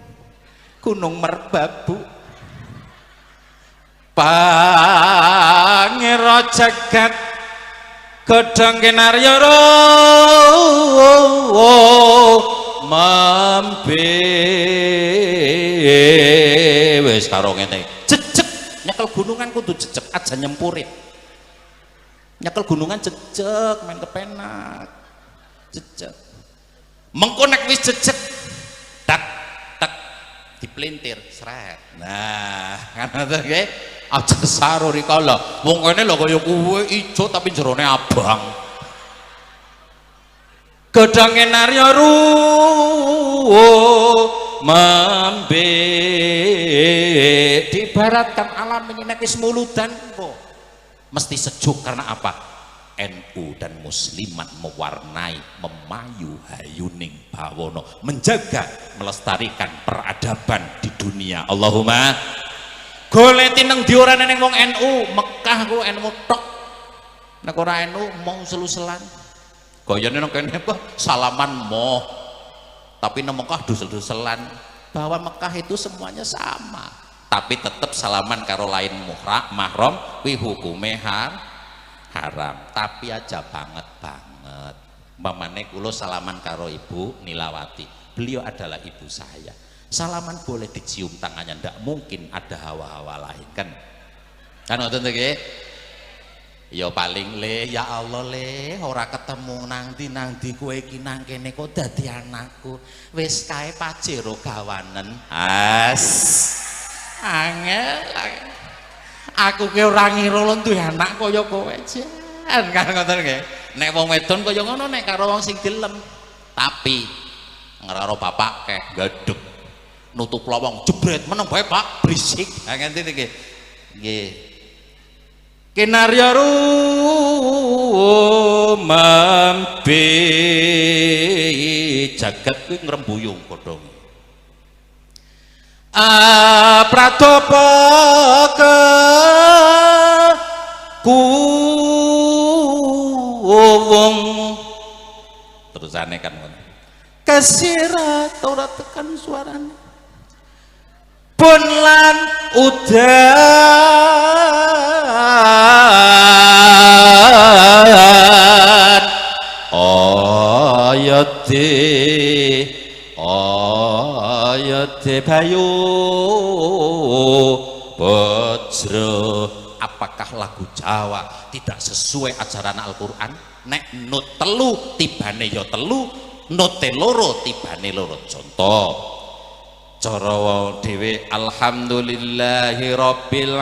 S8: gunung merbabu pangira jagat godhong kinarya mambe wis karo ngene jejeg nyekel gunungan kudu jejeg aja nyempurit nyekel gunungan jejeg main kepenak jejeg mengko nek wis jejeg tak tak diplintir sret nah kan ngoten nggih aja saru rikala wong kene lho kaya kuwe ijo tapi jerone abang godhonge narya mambe dibaratkan alam ini nek wis muludan kok mesti sejuk karena apa? NU dan muslimat mewarnai memayu hayuning bawono menjaga melestarikan peradaban di dunia. Allahumma goleti nang ndi ora neng wong NU Mekah ku NU tok nek ora NU mong selu-selan gayane nang kene apa salaman moh tapi nang Mekah dusel-duselan bahwa Mekah itu semuanya sama tapi tetep salaman karo lain mahram kuwi hukume haram tapi aja banget banget umpamane kula salaman karo Ibu Nilawati, beliau adalah ibu saya, salaman boleh dicium tangannya ndak mungkin ada hawa-hawa lain kan kan ngoten nggih. Ya paling le, ya Allah le, ora ketemu nang ndi kowe iki nang kene kok dadi anakku. Wis kae pajero gawanen. As. Angel. Aku ki ora ngira lho duwe anak kaya kowe jan. Kan ngoten nggih. Nek wong wedon kaya ngono nek karo wong sing dilem. Tapi ngraro bapak keh gadeg. Nutup lawang jebret meneng bae Pak, berisik. Ha ngene iki. Nggih. Kinarya mambe jagat kuwi ngrembuyung godhonge. Pradapa kuwung terusane kan ngono. Kasirat ora tekan suarane. Pun lan udan ayate ayate bayu bajra. Apakah lagu Jawa tidak sesuai ajaran Al-Quran? Nek nut telu tibane ya telu, note loro tibane loro. Contoh cara wong dhewe alhamdulillahi rabbil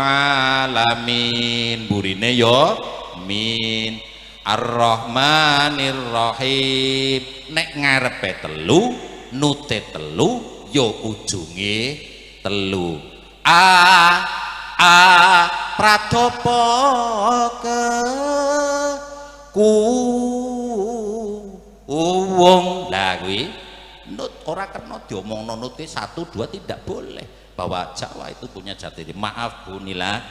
S8: alamin, burine ya min. Ar-Rahmanir-Rahim. Nek ngarepe telu, nute telu, yo ujunge telu. A A pradopo ke ku wong. Lah kuwi nut ora kena diomongno nute 1 2 tidak boleh. Bahwa Jawa itu punya jati diri. Maaf Bu Nila,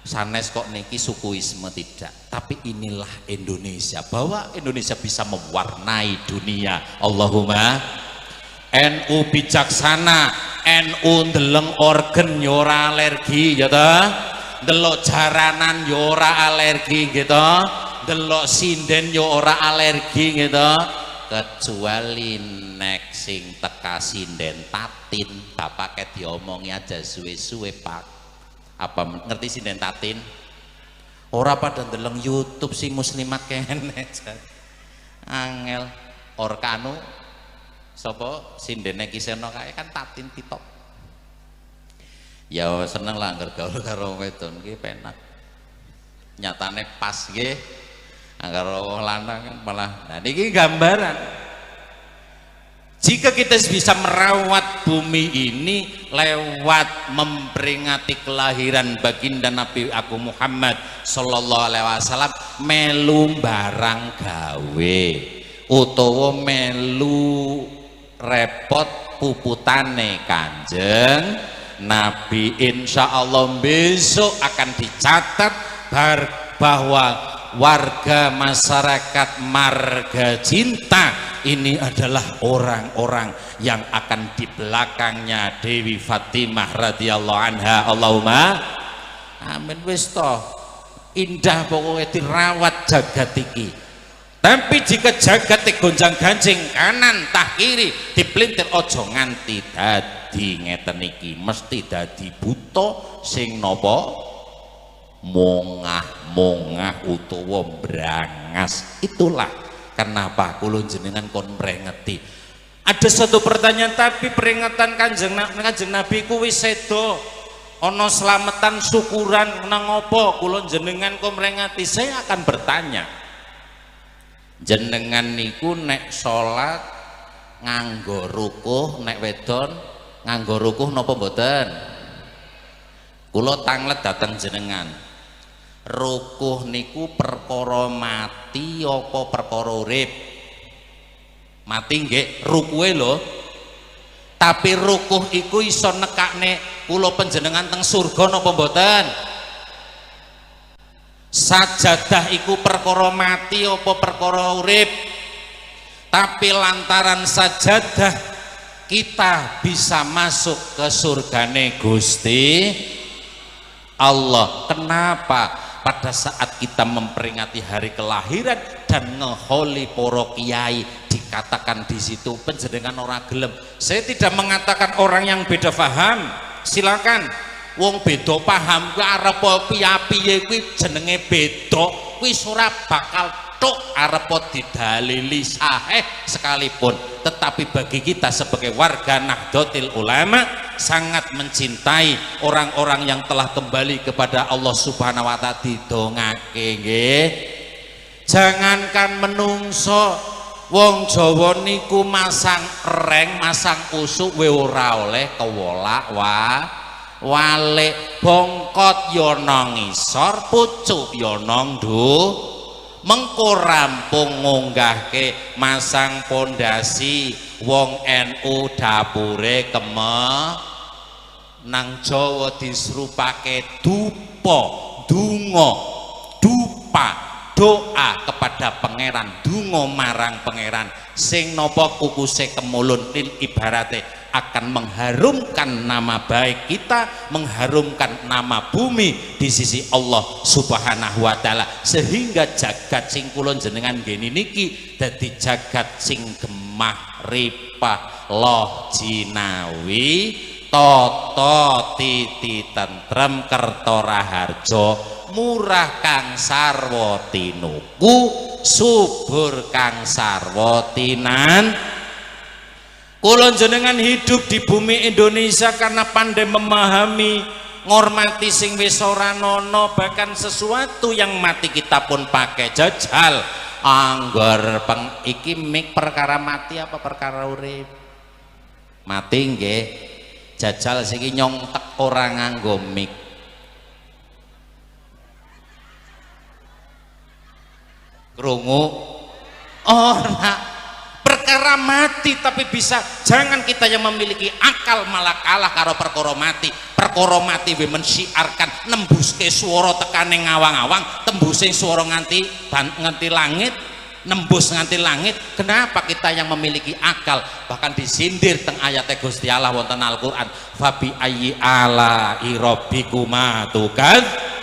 S8: sanes kok niki sukuisme tidak, tapi inilah Indonesia, bahwa Indonesia bisa mewarnai dunia. Allahumma. NU bijaksana, NU ndeleng organ yo ora alergi ya ta, ndelok jaranan yo ora alergi gitu, ndelok sinden yo ora alergi gitu, kecuali nek sing teka sinden tatin, bapake diomongi aja suwe-suwe Pak. Apa ngerti sinden tatin? Ora pada ndeleng YouTube si muslimat kene. Angel orkanu sapa sindene Kiseno kae kan tatin titok. Ya seneng lah angger gaul karo wedon ki penak. Nyatane pas nggih. Angger wong lanang kan malah. Nah niki gambaran. Jika kita bisa merawat bumi ini lewat memperingati kelahiran baginda Nabi Agung Muhammad sallallahu alaihi wasallam, melu barang gawe utawa melu repot puputane Kanjeng Nabi, insya Allah besok akan dicatat bahwa warga masyarakat Marga Cinta ini adalah orang-orang yang akan di belakangnya Dewi Fatimah radhiyallahu anha. Allahumma amin. Wis toh indah pokoknya dirawat jagat iki. Tapi jika jagat gonjang-ganjing kanan tah kiri dipelintir, ojo nganti dadi ngeten iki, mesti dadi buta sing napa mongah-mongah utawa mbrangas. Itulah kenapa kula jenengan kon mrengeti. Ada satu pertanyaan, tapi peringatan Kanjeng Nabi ku wis sedo, ana slametan syukuran nang apa kula jenengan kon mrengeti? Saya akan bertanya, jenengan niku nek salat nganggo rukuh, nek wedon nganggo rukuh napa mboten? Kula tanglet dateng jenengan, rukuh niku perkara mati apa perkara urip? Mati nggih rukuhe lho, tapi rukuh iku iso nekakne kula panjenengan teng surga napa mboten? Sajadah iku perkara mati apa perkara urip? Tapi lantaran sajadah kita bisa masuk ke surgane Gusti Allah. Kenapa? Pada saat kita memperingati hari kelahiran dan ngeholi poro kiai, dikatakan di situ penjenengan ora gelem. Saya tidak mengatakan orang yang beda paham, silakan. Wong beda paham kuwi arep piye-piye kuwi jenenge beda, kuwi ora bakal tok arep didalili sahih sekalipun. Tetapi bagi kita sebagai warga Nahdlatul Ulama sangat mencintai orang-orang yang telah kembali kepada Allah Subhanahu wa taala, didongake nggih. Jangankan menungso, wong Jawa niku masang reng, masang usuk we ora oleh kewolak walik, bongkot yo nang ngisor, pucuk yo nang nduwur. Mengko rampung ngunggahke masang pondasi, wong NU dapure keme nang Jawa disrupake dupa, donga, dupa, doa kepada pangeran, donga marang pangeran sing napa kukuse kemulun, ibarate akan mengharumkan nama baik kita, mengharumkan nama bumi di sisi Allah Subhanahu wa taala, sehingga jagat sing kula jenengan nggene niki dadi jagat sing gemah ripah loh jinawi tata titi tentrem kerta raharja, murah kang sarwa tinuku, subur kang sarwa tinan. Kula jenengan hidup di bumi Indonesia karena pandai memahami Ngormati sing wis ora nono, bahkan sesuatu yang mati kita pun pakai. Jajal angger peng iki mik perkara mati apa perkara urip? Mati nggih. Jajal siki nyong tek ora nganggo mik. Krungu ora. Perkara mati tapi bisa, jangan kita yang memiliki akal malah kalah karo perkara mati. Perkara mati we mensiarkan nembuske swara tekane ngawang-awang, tembuse swara nganti nganti langit, nembus nganti langit. Kenapa kita yang memiliki akal bahkan disindir teng ayate Gusti Allah wonten Al-Qur'an, fabi ayyi ala rabbikuma tukadz.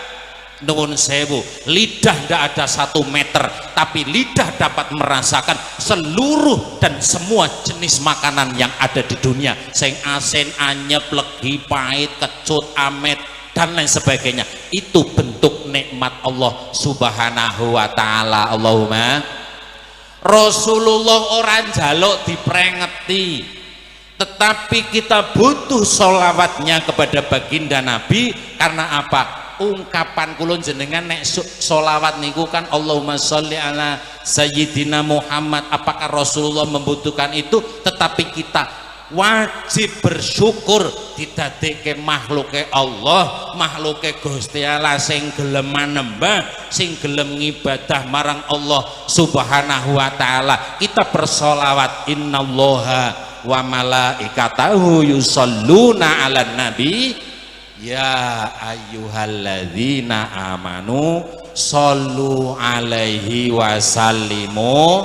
S8: Nuwun sewu, lidah ndak ada 1 meter, tapi lidah dapat merasakan seluruh dan semua jenis makanan yang ada di dunia, sing asin, anyep, legi, pahit, kecut, amet, dan lain sebagainya. Itu bentuk nikmat Allah Subhanahu wa ta'ala. Allahumma. Rasulullah orang jaluk diprengeti, tetapi kita butuh sholawatnya kepada baginda Nabi. Karena apa? Ungkapan kulon jenengan nek sholawat niku kan Allahumma sholli ala Sayyidina Muhammad. Apakah Rasulullah membutuhkan itu? Tetapi kita wajib bersyukur didadekke makhluke Allah, makhluke Gusti Allah sing gelem manembah, sing gelem ngibadah marang Allah Subhanahu wa taala. Kita bersolawat innallaha wa malaikatahu yusholluna 'alan nabi ya ayyuhalladzina amanu shollu alaihi wasallimu.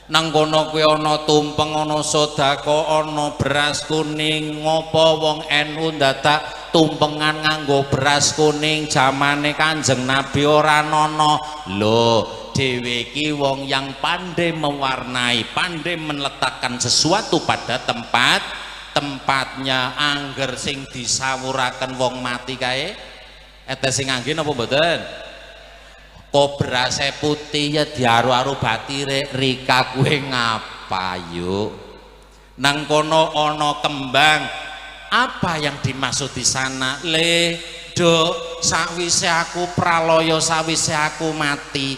S8: Nang kono kuwi ana tumpeng, ana sedekah, ana beras kuning. Ngopo wong NU ndadak tumpengan nganggo beras kuning? Jamane Kanjeng Nabi ora ana. Lho, dhewe iki wong yang pandai mewarnai, pandai meletakkan sesuatu pada tempatnya. Angger sing disawuraken wong mati kae ete sing ngangge napa mboten? Kok berase putih ya diaru-aru batire rika kuwe ngapa yuk? Nang kono ana kembang, apa yang dimaksud di sana? Le do sawise aku pralaya, sawise aku mati,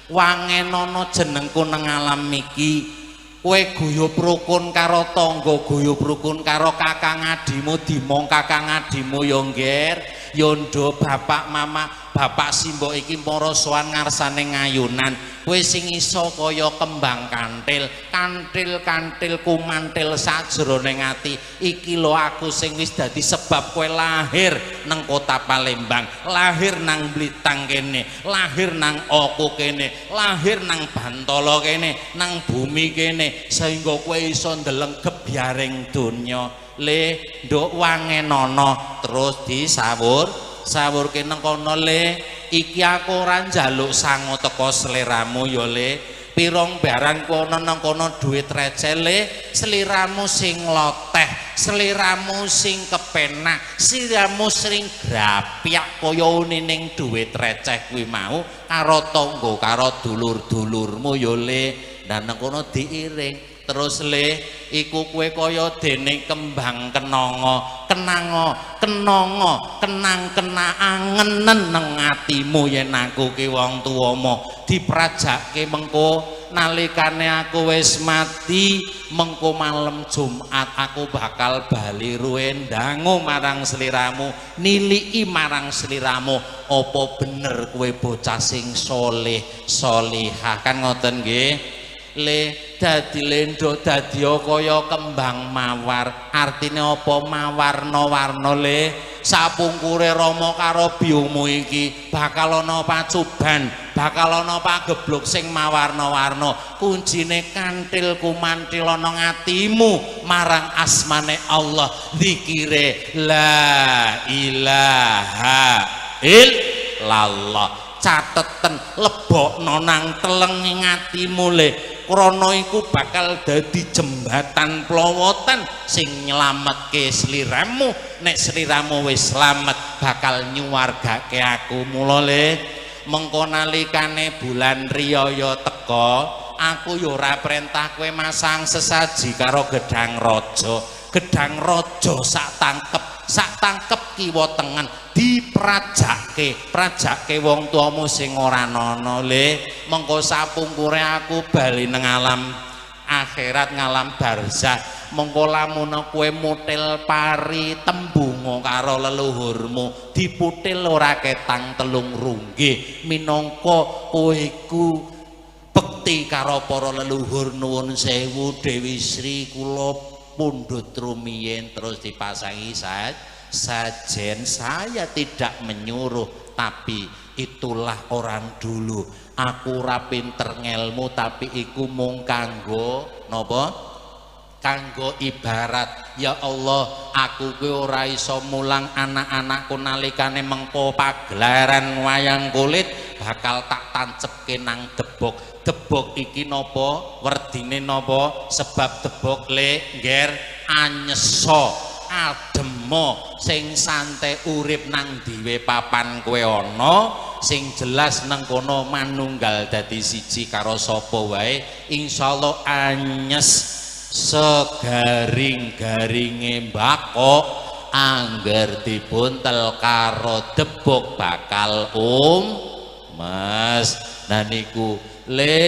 S8: wangenono jenengku nang alam iki. Kowe guyub rukun karo tangga, guyub rukun karo kakang adimu, dimong kakang adimu ya ngger, ya ndo bapak mama, bapak simbok iki para sowan ngarsane ngayunan. Kowe sing iso kaya kembang kantil, kantil-kantil kumantil sajrone ati. Iki lho aku sing wis dadi sebab kowe lahir nang kota Palembang, lahir nang Blitang kene, lahir nang Oku kene, lahir nang Bantala kene, nang bumi kene, sehingga kowe iso ndeleng gebyaring donya. Le nduk wangenono terus disawur sawurke nang kono. Le iki aku ora njaluk sangu teko sliramu ya le, pirong barang kono nang kono duit receh le, sliramu sing loteh, sliramu sing kepenak, sliramu sing grapyak kaya unining duit receh kuwi mau karo tangga karo dulur-dulurmu ya le. Lah nang kono diiring terus le, iku kowe kaya dene kembang kenanga, kenanga, kenanga, kenang kena angenen nang atimu yen aku ki wong tuwamu. Diprajake mengko nalikane aku wis mati, mengko malam Jumat aku bakal bali ruwe ndangu marang sliramu, niliki marang sliramu apa bener kowe bocah sing soleh solihah. Kan ngoten nggih. Le dadi lendo dadi kaya kembang mawar. Artine apa mawarna-warna le? Sapungkure rama karo biyungmu iki bakal ana pacuban, bakal ana pagebluk sing mawarna-warna. Kuncine kantil kumantil ana atimu marang asmane Allah, zikire la ilaha illallah. Cateten lebokno nang teleng ing atimu le, krana iku bakal dadi jembatan plowotan sing nyelametke sliramu. Nek sliramu wis slamet bakal nyuwargake aku. Mula le mengko nalikane bulan riyaya teka, aku yo ora perintah kowe masang sesaji karo gedang raja. Gedang raja sak tangkep, sak tangkep kiwa tengen diprajake, prajake wong tuamu sing ora ana le. Mengko sapungkure aku bali nang alam akhirat, ngalam barzah. Mengko lamun kowe mutil pari tembunga karo leluhurmu, diputil ora ketang telung runggih, minangka kowe iku bekti karo para leluhur. Nuwun sewu Dewi Sri, kula pundhut rumiyin terus dipasangi sajen. Saya tidak menyuruh, tapi itulah orang dulu. Aku ora pinter ngelmu, tapi iku mung kanggo napa? Kanggo ibarat. Ya Allah, aku kuwi ora iso mulang anak-anakku nalikane mengko pagelaran wayang kulit bakal tak tancepke nang debok. Debok iki napa? Werdine napa? Sebab debok le ngger anyeso ademo sing santai urip nang diwe papan kowe ana, sing jelas nang kono manunggal dadi siji karo sapa wae, insyaallah anyes segaring-garinge mbakok angger dibuntel karo debok bakal mas. Nah niku le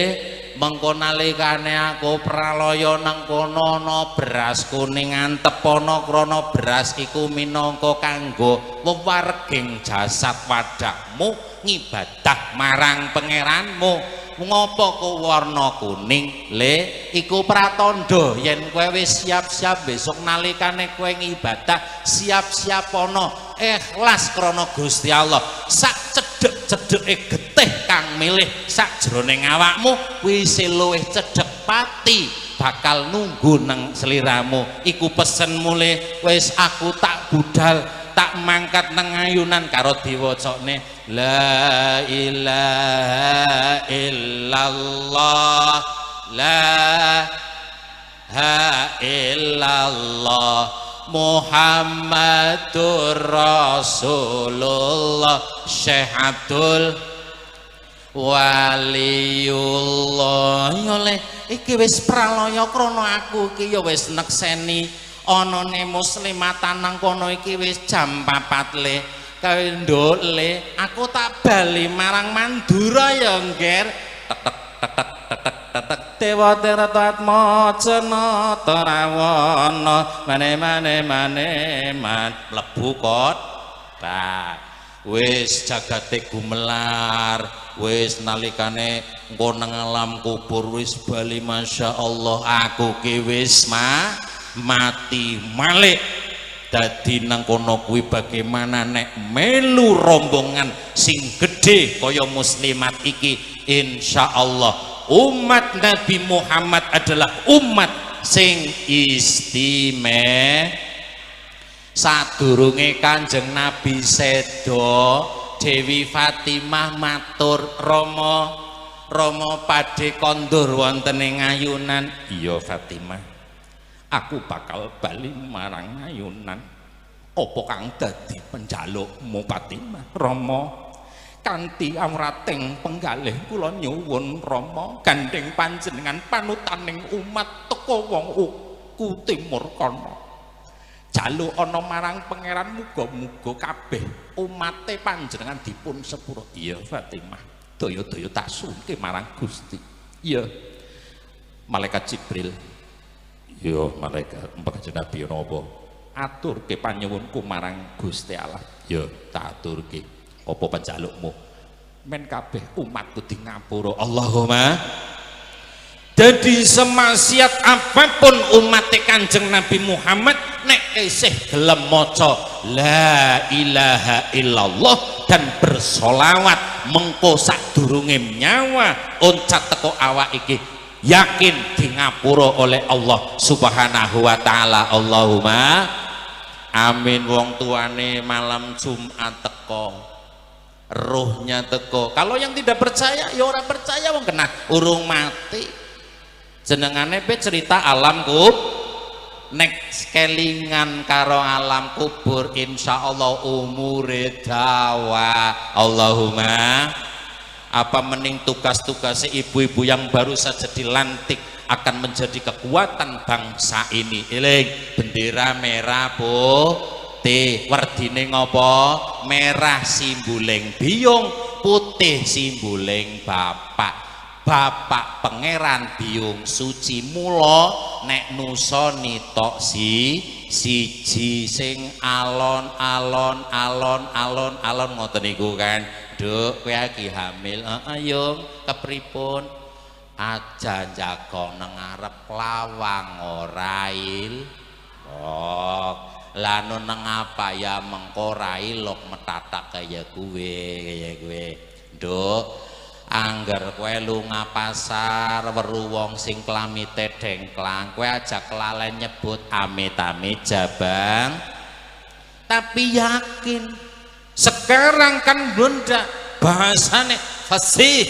S8: mengko nalikane aku pralaya nang kono ana beras kuning antepana krana beras iku minangka kanggo wewarging jasad wadakmu ngibadah marang pangeranmu. Ngopo ku warna kuning le? Iku pratandha yen kowe wis siap-siap besok nalikane kowe ngibadah siap-siap ana ikhlas krana Gusti Allah. Sak cedhek-cedheke getih kang milih sakjroning awakmu kuwi luwih cedhek pati bakal nunggu nang sliramu. Iku pesen mule, wis aku tak budal tak mangkat nang ayunan karo diwacane la ilaha illallah, la ilaha illallah, Muhammadur Rasulullah, Syekh Abdul Waliullah. Oleh iki wis pralaya krana aku iki ya wis nekseni anane muslimatan nang kono iki wis jam 4 le kae nduk le, aku tak bali marang Mandura ya ngger. Tek tek tek tek tek tek tek dewa tirta atmajana tarawana mane mane mane man mlebu kotak. Wis jagate gumelar, wis nalikane engko nang alam kubur wis bali masyaallah aku ki wis mati malik. Dadi nang kono kuwi bagaimana nek melu rombongan sing gedhe kaya muslimat iki, insyaallah umat Nabi Muhammad adalah umat sing istimewa. Sadurunge Kanjeng Nabi sedo, Dewi Fatimah matur, Rama, Rama padhe kondur wonten ing ayunan. Iya Fatimah, aku bakal bali marang ayunan. Apa kang dadi penjalukmu Fatimah? Rama, kanthi amrating penggalih kula nyuwun Rama, gandeng panjenengan panutaning umat teka wong Oku Timur kono. Jaluk ana marang pangeran muga-muga kabeh umate panjenengan dipun sepura. Iya Fatimah, daya-daya tak suwunke marang Gusti. Iya Malaikat Jibril. Iya malaikat Kanjeng Nabi napa? Aturke panyuwunku marang Gusti Allah. Ya tak aturke. Apa panjalukmu? Men kabeh umatku di ngapura. Allahumma. Jadi semaksiat apapun umat Kanjeng Nabi Muhammad nek isih gelem maca la ilaha illallah dan bersolawat mengko sadurunge nyawa oncat teko awak iki yakin di ngapura oleh Allah Subhanahu wa taala. Allahumma amin. Wong tuane malam Jumat teko, rohnya teko. Kalau yang tidak percaya ya orang percaya, wong kena urung mati. Jenengane pe cerita alam kubur, nek kelingan karo alam kubur insyaallah umure dawa. Allahumma. Apa mening tugas-tugas ibu-ibu yang baru saja dilantik akan menjadi kekuatan bangsa ini. Eling bendera merah Putih werdine ngopo? Merah simbuling biyung, putih simbuling bapak. Bapak pangeran, biyung suci. Mula nek nusoni tok si siji sing alon alon alon alon alon ngoten niku kan. Duk, kowe iki hamil. Heeh, Yung. Kepripun? Aja jagong nang ngarep lawang, ora ilok. Lah nang apa ya mengko ra ilok metatak kaya kuwe, kaya kuwe. Nduk, angger kowe lunga pasar weru wong sing klamite dengklang, kowe aja kelalen nyebut amit-amit jabang. Tapi yakin sekarang kan bunda bahasane fasih.